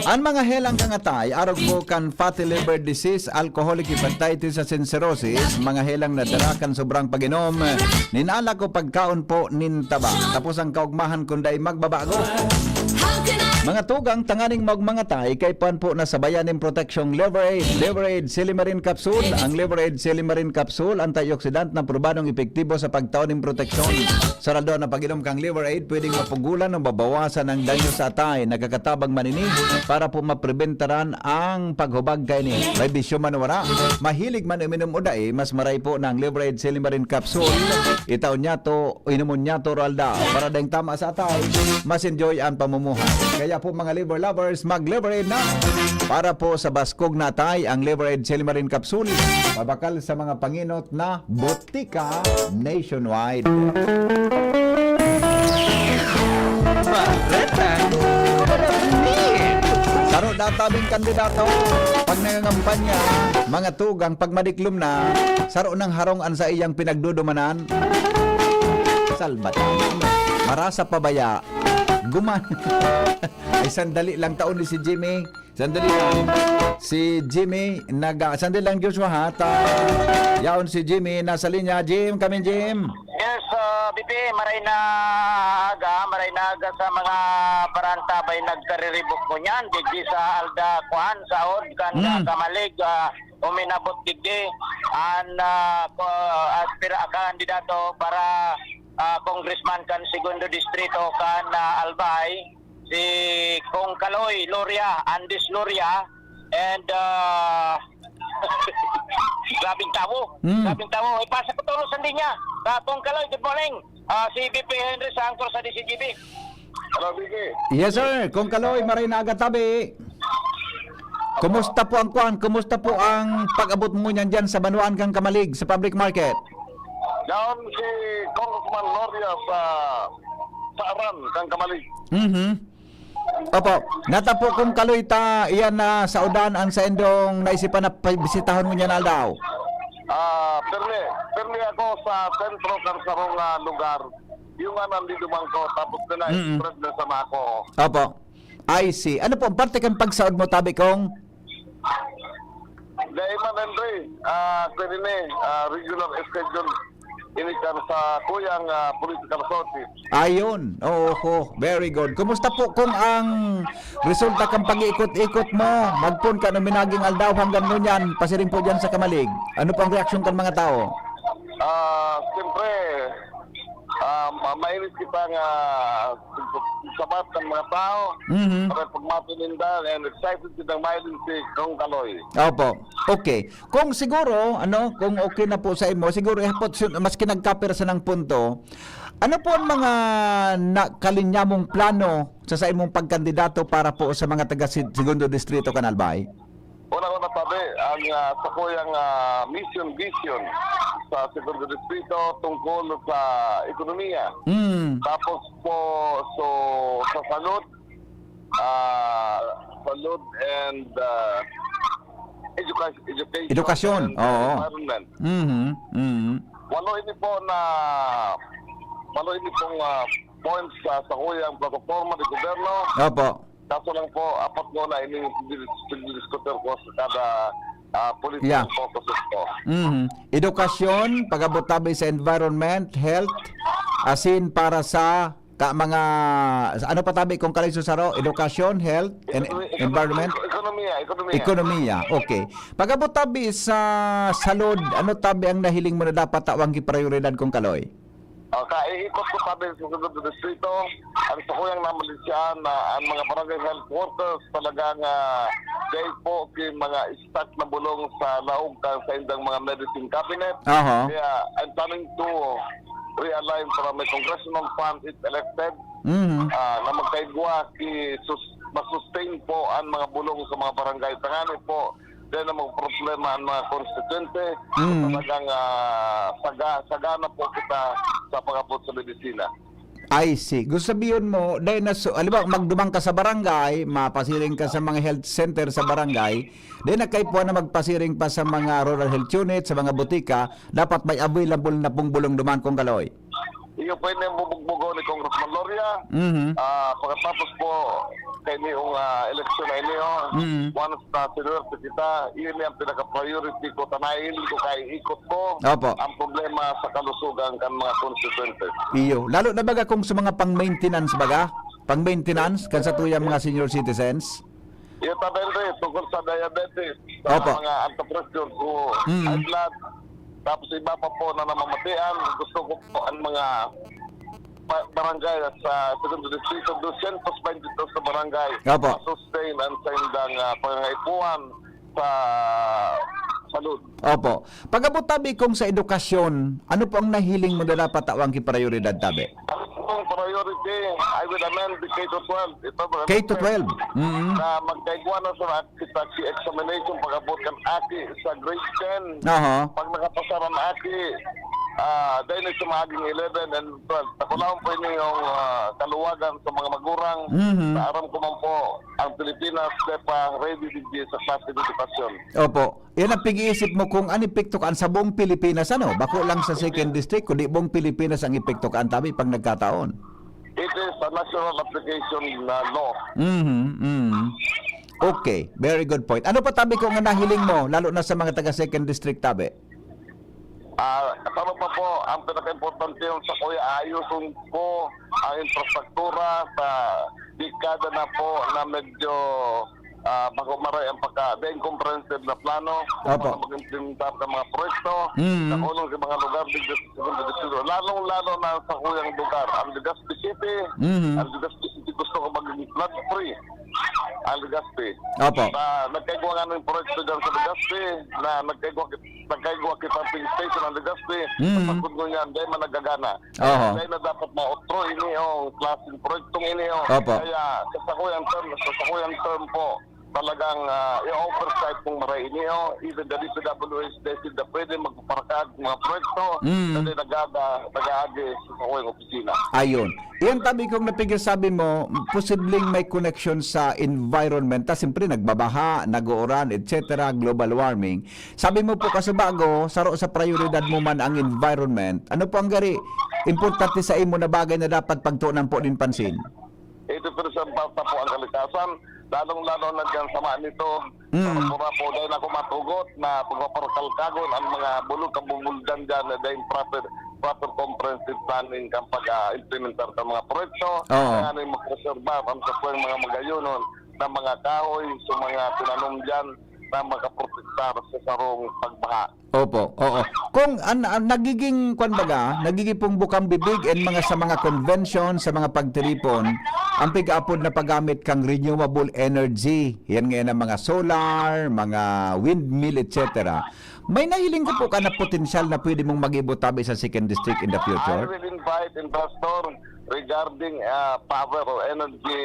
An mga helang kan atay, arog po kan fatty liver disease, alcoholic hepatitis asin cirrhosis, mga helang na dara kan sobrang pag-inom nin alak o pagkaon po nin taba. Tapos ang kaugmahan kun dai magbabago. Mga tugang, tanganing maugmang atay, kaipuhan po na sabayan nin proteksyong Liver Aid. Liver Aid Silimarin Capsule. Ang Liver Aid Silimarin Capsule, antioxidant na probadong epektibo sa pagtao nin proteksyon. Sa aldaw na pag-inom kang Liver Aid, pwedeng mapugulan o mabawasan ang danyo sa atay. Nakakatabang man ini para po mapreventaran ang paghubag kaini. May bisyo man o wala, mahilig man uminom o dai, mas maray po na ang Liver Aid Silimarin Capsule. Itaon niya to, inomon niya to, Ralda. Para daing tama sa atay, mas enjoy ang pamumuhay. Kaya po, mga liver lovers, mag-Liver Aid na. Para po sa baskog na atay, ang Liver Aid Silimarin Capsule, pabakal sa mga panginot na botika nationwide. Bareta, Saro daw tabing kandidato. Pag nangangampanya, mga tugang, pag madiklom na, saro nang harong an saiyang pinagdudumanan. Salbatan. Marasa pa baya. Guman. Ay, sandali lang, taon ni si Jimmy. Sandali lang. Si Jimmy, naga-, sandali lang, Joshua, ha? Ta-, yaon si Jimmy, nasa linya. Jim, kami, Jim. Yes, ah, B P, maray na aga, maray na aga sa mga paraantabay nagkariribok ko niyan, digdi sa Alda, kuan, Saod, kan Mm. Kamalig, ah, uminabot digdi, an, ah, ko-, aspira-, kandidato para, ah, congressman kan Segundo Distrito kan, ah, Albay, si Kong Kaloy Loria, Andes Loria, and, ah, grabing tawo. Mm. Grabing tawo. Ipasa ko tulos sa linya. Sa Kong Kaloy, good morning. Ah, si B P Henry sa Angkor sa D C G B. Hello, B P. Yes, sir. Kong Kaloy, maray na aga tabi. Kumusta po ang kuan? Kumusta po ang pag-abot mo niyan diyan sa banwaan kang Kamalig, sa public market? Yaon si Congressman Loria sa, sa Aran, kang Kamalig. Mhm. Opo. Nata po, Kong Kaloy, ta iyan na saodan an saindong naisipan na bisitahon mo niyan aldaw. Ah, pirmi. Pirmi ako sa sentro kan sarong, ah, lugar. Yung nga nandito man ko, tapos Mm-mm. pina-express na sa mako. Opo. I see. Ano po, parte kan pagsaod mo, tabi, Kong? Dai man, Henry. Ah, pwede ni, ah, regular schedule. Ini kan sa kuyang, ah, political sources. Ayun. Oo, ho. Very good. Kumusta po kung ang resulta kan pag-iikot-ikot mo? Magpon ka nung minaging aldaw hanggang ngunyan, pasiring po dyan sa Kamalig. Ano po ang reaksyon kan mga tao? Ah, siyempre, ah, ma-, mainit kita nga sabat kan mga tao. Mhm. Para pagmato ninda, and excited kitang mahiling si Kong Kaloy. Opo. Okay. Kung siguro, ano, kung okay na po sa imo, siguro ihapot su-, maski nagkapira sa nang punto, ano po ang mga na-, kalinya mong plano sa, sa imong pagkandidato para po sa mga taga Sid-, Segundo Distrito kan Albay? Una-una, tabi, ang, ah, sa kuyang, ah, mission, vision sa Segundo Distrito tungkol sa ekonomiya. Mm. Tapos po, so, sa salud, ah, salud and, ah, educa-, education Edukasyon, and oo. environment. Mhm, mhm. Walo ini po na, walo ini pong, ah, points sa, sa kuyang plataforma de gobyerno. Opo. Kaso lang po, apat muna ini pagdidis-, pagdidiskutir ko sa kada, ah, political Yeah. focus ko. Mhm. Edukasyon, pag-abot tabi sa environment, health, asin para sa ka-, mga, ano pa tabi kung kalay susaro? Edukasyon, health, and Ekonomi-, environment? ekonomiya, ekonomiya. Ekonomiya, okay. Pag-abot tabi sa salud, ano tabi ang nahiling mo na dapat tawang ki prioridad kung kaloy? Ah, kaiikot ko sabi sa Segundo Distrito, ang sakuyang namalisyahan na ang mga barangay health workers talagang, ah, dahil po ki mga stock na bulong sa laog ka sa indang mga medicine cabinet. Aha. Kaya, I'm planning to realign para may congressional fund if elected, Mhm. ah, na magkaigwa ki sus-, masustain po ang mga bulong sa mga barangay. Tangani po, dahil na mga problema ang mga konstituyente, Mm. talagang, ah, saga-, sagana po kita sa pag-abot sa medisina. I see. Gusto sabihin mo, dahil na su-, halimbawa, magdumang ka sa barangay, mapasiring ka sa mga health center sa barangay, dahil na kaipuhan na magpasiring pa sa mga rural health unit, sa mga butika, dapat may available na pong bulong duman kung kaloy. Iyo po yung bubugbugo ni Congressman Loria. Mhm. Ah, pagkatapos po, sa inyong, ah, eleksyon na ini, oh. Mm. Once na sinuwerte kita, yun ang pinaka-priority ko. Tanayin ko kay ikot ko Opo. ang problema sa kalusugan kan mga konstituyente. Iyo. Lalo na baga kung sa mga pang-maintenance baga? Pang-maintenance kan sa tuyang mga senior citizens? Iyo, Tabel Ray, tungkol sa diabetes, sa Opo. mga antipressure ko, Mm. high blood, tapos iba pa po na namamatian, gusto ko po ang mga pa-, barangay sa Segundo Distrito, dosyentos baynte dos na barangay, Opo. ma-sustain ang saindang, ah, pangangaipuhan sa salud. Opo. Pag-abot tabi kung sa edukasyon, ano po ang nahiling mo na dapat tawan ki prioridad tabi? Ang priority, I will amend the K to twelve. Ito, K to twelve. Mm. Na magkaigwa na sa kita ki examination pag-abot kan aki sa grade ten. Aha. Pag nakapasar an aki, ah, dahil sa maging eleven and twelve. Takulahon po ini yung, ah, kaluwagan sa mga magurang. Mhm. Sa aram ko man po, ang Pilipinas, dai pa ready digdi sa klase ng edukasyon. Opo. Yan ang pag-iisip mo kung ano epekto kan sa buong Pilipinas, ano? Bako lang sa second district, kundi buong Pilipinas ang epekto kan tabi pag nagkataon. It is a national application na law. Mhm, mhm. Okay, very good point. Ano pa tabi ko nga nahiling mo, lalo na sa mga taga second district tabi? Ah, sa ano pa po, ang pinaka-importante yung sa kuya, ayusin ko ang infrastruktura sa dekada na po na medyo, ah, bako maray ang pagka, dahil comprehensive na plano kung Opo. paano mag-implementar ng mga proyekto, Mm. sa kulong sa mga lugar, digdi sa Segundo Distrito. Lalong-lalo na sa kuyang lugar, ang Legazpi City, Mm. ang Legazpi City gusto ko maging flood free. Ang Legazpi. Opo. Sa, nagkaigwa nga ng proyekto dyan sa Legazpi na nagkaigwa, nagkaigwa kita ping station ang Legazpi. Mm. Sa pagkudno niyan, dahil man nagagana. Oho. Dahil na dapat maotro ini yung klaseng proyektong ini, oh. Opo. Kaya sa sakuyang term, sa sakuyang term po, talagang, ah, i-oversight kung maray ini, oh. Even the D P W H, they said na pwede magpaparkad mga proyekto Mm. na di nagaga-, nag-aagi sa sakuyang opisina. Ayun. Iyan tabi kong napigil sabi mo, posibleng may koneksyon sa environment. Ta, siyempre, nagbabaha, nag-uuran, et cetera, global warming. Sabi mo po, kasubago, saro sa prioridad mo man ang environment. Ano po ang gari importante sa imo na bagay na dapat pagtuunan po nin pansin? Ito, pero sa bata po ang kalikasan, lalong-lalo na dyan sa mga nito, Mm. sa Mapura po, dahil ako matugot na pagpaparkalkagon ang mga bulog kabubuldan dyan na dahil proper, proper comprehensive planning kang pag-implementar sa mga proyekto, Oo. kaya na yung magpreserbar ang sa mga magayonon na mga kahoy, sa mga tinanom dyan na makaprotektar sa sarong pagbaha. Opo, oo. Kung an, an nagiging, kwan baga, nagiging pong bukang bibig and mga sa mga convention, sa mga pagtiripon, ang pig-aapod na paggamit kang renewable energy. Yan ngayon ang mga solar, mga windmill, et cetera. May nahiling ko po ka na potensyal na pwede mong mag-ibo tabi sa second district in the I future? will invite investor regarding, ah, power or energy,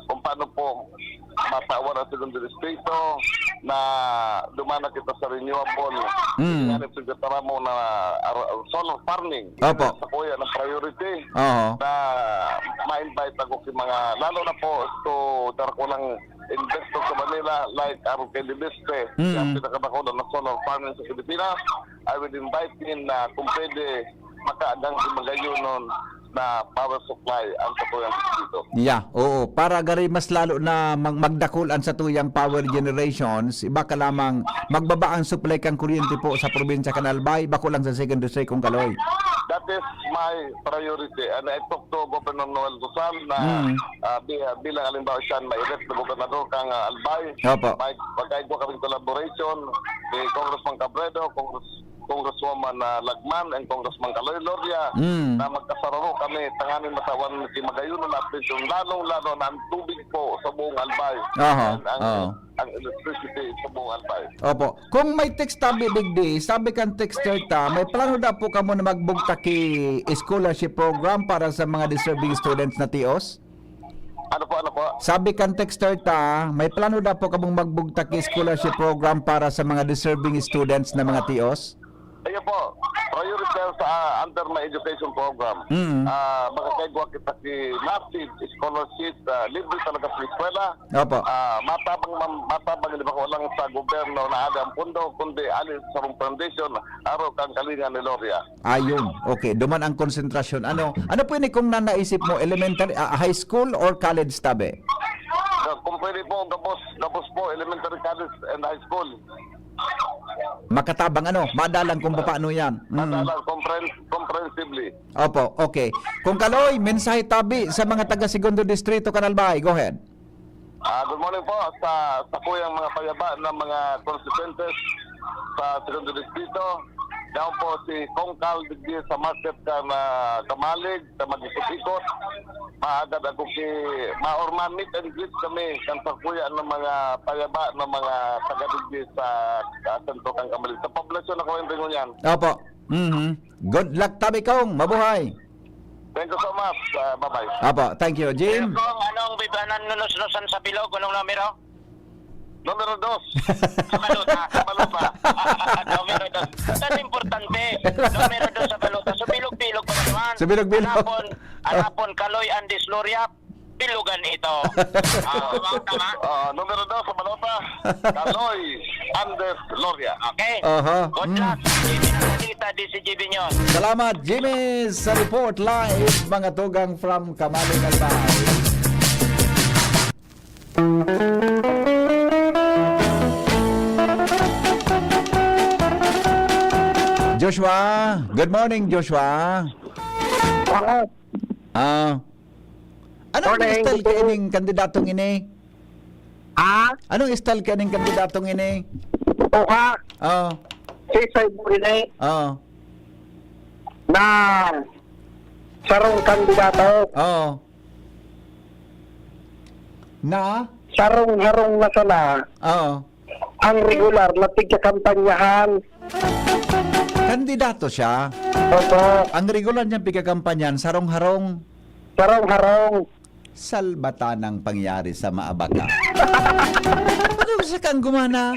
kung paano po matawan ang Segundo Distrito na dumana kita sa renewable. Mm. Yan ang pagkatara mo na ar-, solar farming. Opo. Sa kuya ng priority Oo. na ma-invite ako sa mga, lalo na po to Darkulang investor sa Manila, like Aaron K. Libispe, Mm. yung pinakadakula na solar farming sa Pilipinas. I will invite him na kung pwede, makaagang si Magayonon na power supply ang Katuyang Distrito. Yeah, oo. Para gari mas lalo na mag-, magdakul ang satuyang power generations, iba ka lamang magbaba ang supply kang kuryente po sa probinsya kan Albay, bako lang sa Second District kung Kaloy. That is my priority. And I talked to Governor Noel Rosal na, Mm. ah, bi-, ah, bilang halimbawa siya, ma-elect na gobernador kang, ah, Albay. Opo. May, magkaigwa kaming collaboration ni Congressman Cabredo, Congress-, Congresswoman, ah, Lagman, and Congressman Kaloy Loria Mm. na magkasararo kami, tanganing matawan si Magayonon na atensyon, lalong-lalo na ang tubig po sa buong Albay. Aha, And ang, oo. ang electricity sa buong Albay. Opo. Kung may text tabi digdi, sabi kan texter ta, may plano daw po kamo na magbugtak ki scholarship program para sa mga deserving students na tios? Ano po, ano po? Sabi kan texter ta, may plano daw po kamong magbugtak ki scholarship program para sa mga deserving students na mga tios? Ayun po, priority sa, ah, under my education program. Mm. Ah, makakaigwa kita ki massive scholarship, ah, libre talaga sa eskwela. Opo. Ah, matabang man, matabang, di ba, ko lang sa gobyerno na aga ang pundo, kundi ali sa sarong foundation, aro kang kalinga ni Loria. Ayun. Okay, duman ang konsentrasyon. Ano, ano po ini kung nanaisip mo, elementary, ah, high school or college tabi? Ka-, kung pwede po, gabos, gabos po, elementary, college, and high school. Makatabang, ano, madalang kung paano yan. Mm. Madalang, compren-, comprehensively. Opo, okay. Kung Kaloy, mensahe tabi sa mga taga Segundo Distrito, Kanalbay. Go ahead. Ah, good morning po sa, sa kuyang mga payaba ng mga constituentes sa Segundo Distrito. Yaon po si Kong Kal digdi sa market kan Kamalig, sa mag-ikot-ikot. Maagad ako ki, ma-, or ma-meet and greet kami kan sa kuya ng mga payaba ng mga taga digdi sa, sa sentro kan Kamalig. Sa poblasyon ako yung ringon yan. Opo. Mhm. Good luck, tabi kong. Mabuhay. Thank you so much. Ah, bye-bye. Apo, thank you, Jim. Kung anong bibanan nunusnusan sa bilog, anong numero? Numero dos. Sa balota. Sa balota. Numero dos. That's importante. Numero dos sa balota. So, bilog-bilog pa naman. So, bilog-bilog. Anapon, anapon, Kaloy Andes Loria, bilugan ito. Ah, tama, tama. Ah, numero dos sa balota, Kaloy Andes Loria. Okay. Aha. Good luck. Jimmy Nanalita, D C G B News. Salamat, Jimmy, sa report live, mga tugang from Kamalig, Albay. Joshua, good morning, Joshua. Ah, anong style ka ining kandidatong ini? Ah? Anong style ka ning kandidatong ini? Oha. Oh. Si Saibu ini. Oh. Na sarong kandidato. Oh. Na? Sarong harong na sana. Oh. Ang regular na tigkakampanyahan. Kandidato siya? Opo. Ang regular niyang pigkakampanyahan, sarong harong. Sarong harong. Salbatanang pangyari sa maabaka. Ano sa kang gumana?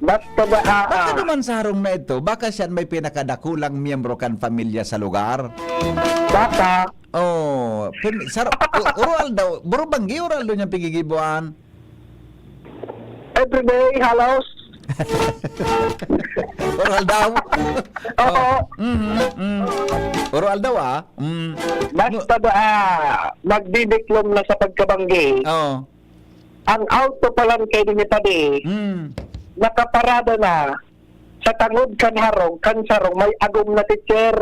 Basta ba, ah, Baka ah. naman sa harong na ito, baka siya may pinakadakulang miyembro kan pamilya sa lugar. Baka. Oh, pin-, sar-, u-, ural daw, burubanggi, ural daw niyang pigigibuan. Everyday, halos. Oral daw. Oo. Oh, mm, mm. Oral daw, ah. Mm. Basta ba, ah, magdidiplom na sa pagkabanggi, Oo. ang auto pa lang kay ni Padi, Mm. nakaparada na sa tangod kan harong, kan sarong, may agom na teacher.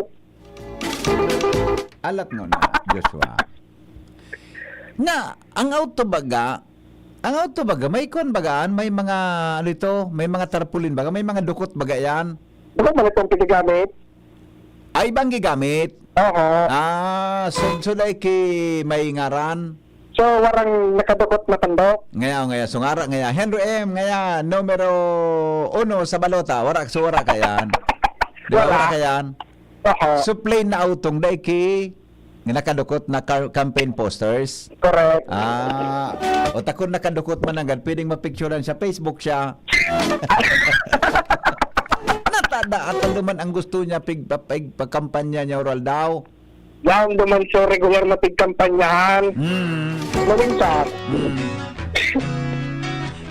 Alat mo na, Joshua. Na, ang auto baga, ang auto baga, may kwan bagaan, may mga, ano ito, may mga tarpaulin baga, may mga dukot baga yan. Ano man itong pinagamit? Ay, bang gigamit? Oo. Ah, so, so like, eh, may ngaran? So, warang nakadukot na tandok? Ngaya, ngaya, so ngara, ngaya. Henry M, ngaya, numero uno sa balota. Wara, so wara ka yan. Di ba, Wala. wara ka yan? Aha. So, plain na autong dai ki nga nakadukot na car-, campaign posters. Correct. Ah, o takon nakadukot man nanggad, pwedeng mapicturan siya, Facebook siya. Natada, atal duman ang gusto niya, pig-, pig-, pagkampanya niya, oral daw. Yaon duman so regular na pigkampanyahan. Hmm. Maminsan. Hmm.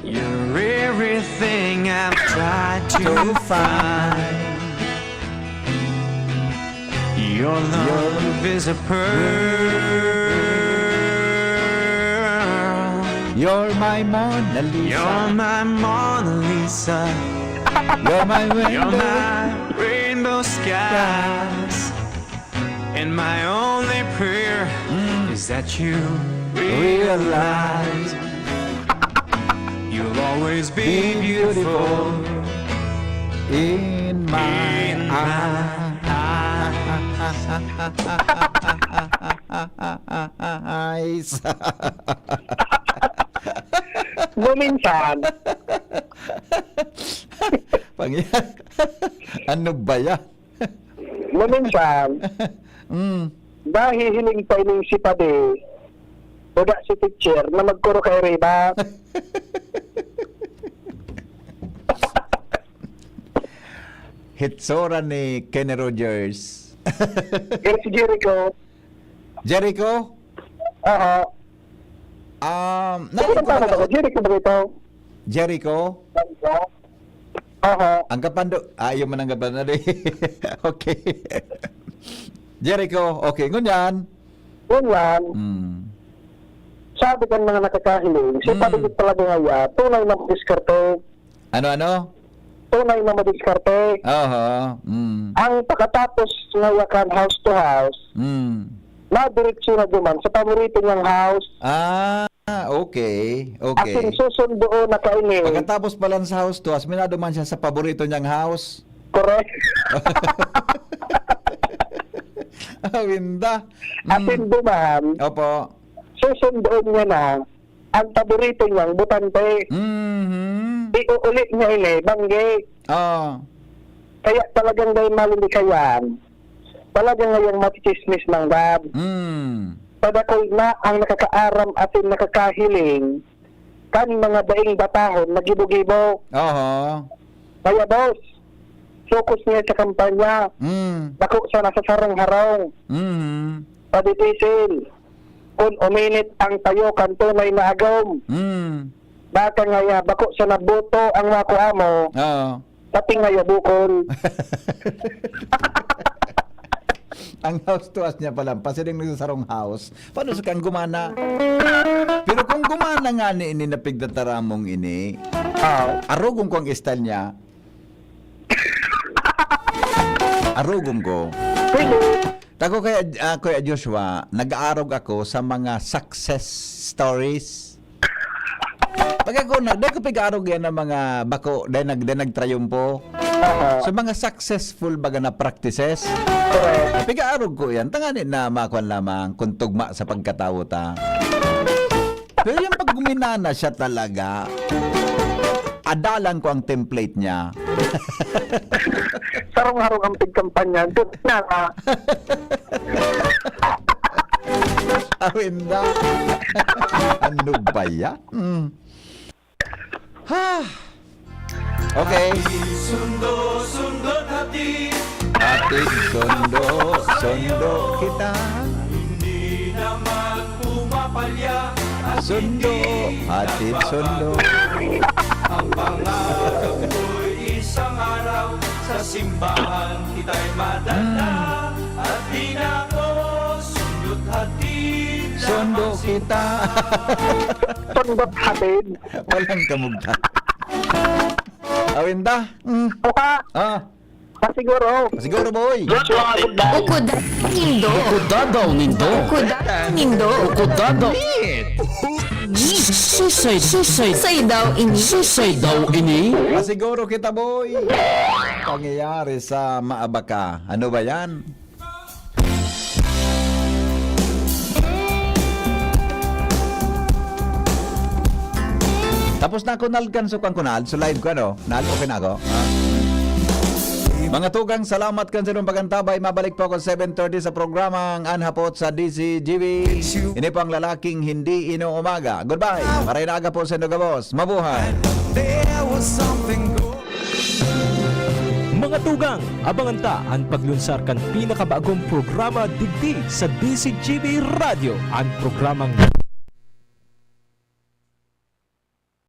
You're everything I've tried to find. Your love is a pearl. You're my Mona Lisa. You're my Mona Lisa. You're my You're rainbow. my rainbow skies. And my only prayer Mm. is that you realize you'll always be Be beautiful beautiful in my in my eyes. Eyes. Guminsan. Pangya-, ano ba yan? Maminsan, Mm. nahihiling pa ining si Padi, o da si teacher, na magkuro kay Reba. Hitsura ni Kenny Rogers. Pero si Jericho. Jericho? Aha. Um, Ano nakita ba ba tama ka ba? Jericho ba ito? Jericho? Aha. Ang kapando-, ah, yun man ang kapando-, okay. Jericho, okay. Ngunyan? Ngunyan. Hmm. sabi kan mga nakakahiling, si Mm. Padre talaga ngaya, tunay na madiskarte. Ano, ano? Tunay na madiskarte. Oho, mm. Ang pakatapos ngaya kan house to house, Mm. madiretso na duman sa paborito niyang house. Ah, okay, As in, okay. susundoon na kaini. Pagkatapos pala sa house to house, minaduman siya sa paborito niyang house. Correct. Awinda. As in, Mm. duman, Opo. susundoon niya na ang paborito niyang botante. Mhm. Iuuli niya ini, banggi. Ah. Kaya talagang dahil malilikayan, talaga ngayang matichismis nanggad. Mm. Padakol na ang nakakaaram asin nakakahiling kan mga daing batahon na gibo-gibo. Oho. Kaya, boss, focus niya sa kampanya. Mm. Bako sana sa sarong harong. Mhm. Padipisil. Kun uminit ang tayo kan tunay na agom. Mm. Baka ngaya bako sana boto ang makua mo. Oo. Pati ngaya bukol. Ang house to house niya pala, pasiring na sa sarong house. Paano sa kang gumana? Pero kung gumana nga ni ini na pigtataramong ini, Ah. arogon ko ang style niya. Arogon ko. Pwede. Tako kaya, ah, Kuya Joshua, nag-aarog ako sa mga success stories. Pag ako, na, dahil ko pig-aarog yan ng mga bako, dahil nag-, dahil nagtrayumpo. Aha. Sa mga successful baga na practices. Correct. Pig-aarog ko yan. Tangani na makuan lamang kung tugma sa pagkatawo ta. Pero yung pag guminana siya talaga, adalan ko ang template niya. Sarong-harong ang pigkampanya. Doon na, ah. Awinda. Ano ba yan? Mm. Ha? Okay. Sundo, sundo, hatid. Hatid, sundo, sundo kita. Hindi naman pumapalya. Sundo, hatid, sundo. Ang pangarap ko'y isang araw sa simbahan kita'y madala. Hmm. At di na ako sundo't hatid. Sundo lamang kita. Sundo't hatid. Walang kamugtan. Awinda. Mm. Oka. Ah. Pasiguro. Pasiguro, boy. Joshua, good night. Ukuda nindo. Ukuda daw nindo. Ukuda nindo. Ukuda daw. Susay, susay. Say daw ini. Susay daw ini. Pasiguro kita, boy. Pangyayari sa Maabaka. Ano ba yan? Tapos na ako, Nal, kan sukang ko, Nal. So, live ko, ano? Nal, okay na ako. Ah. Mga tugang, salamat kan sa inyong pag-antabay. Mabalik po ako seven thirty sa programang An Hapot sa D C G B. Ini po ang lalaking hindi inuumaga. Goodbye. Maray na aga po sa inyo, gabos. Mabuhay. There was something Mga tugang, abangan ta an paglunsar kan pinakabagong programa digdi sa D C G B Radyo, an programang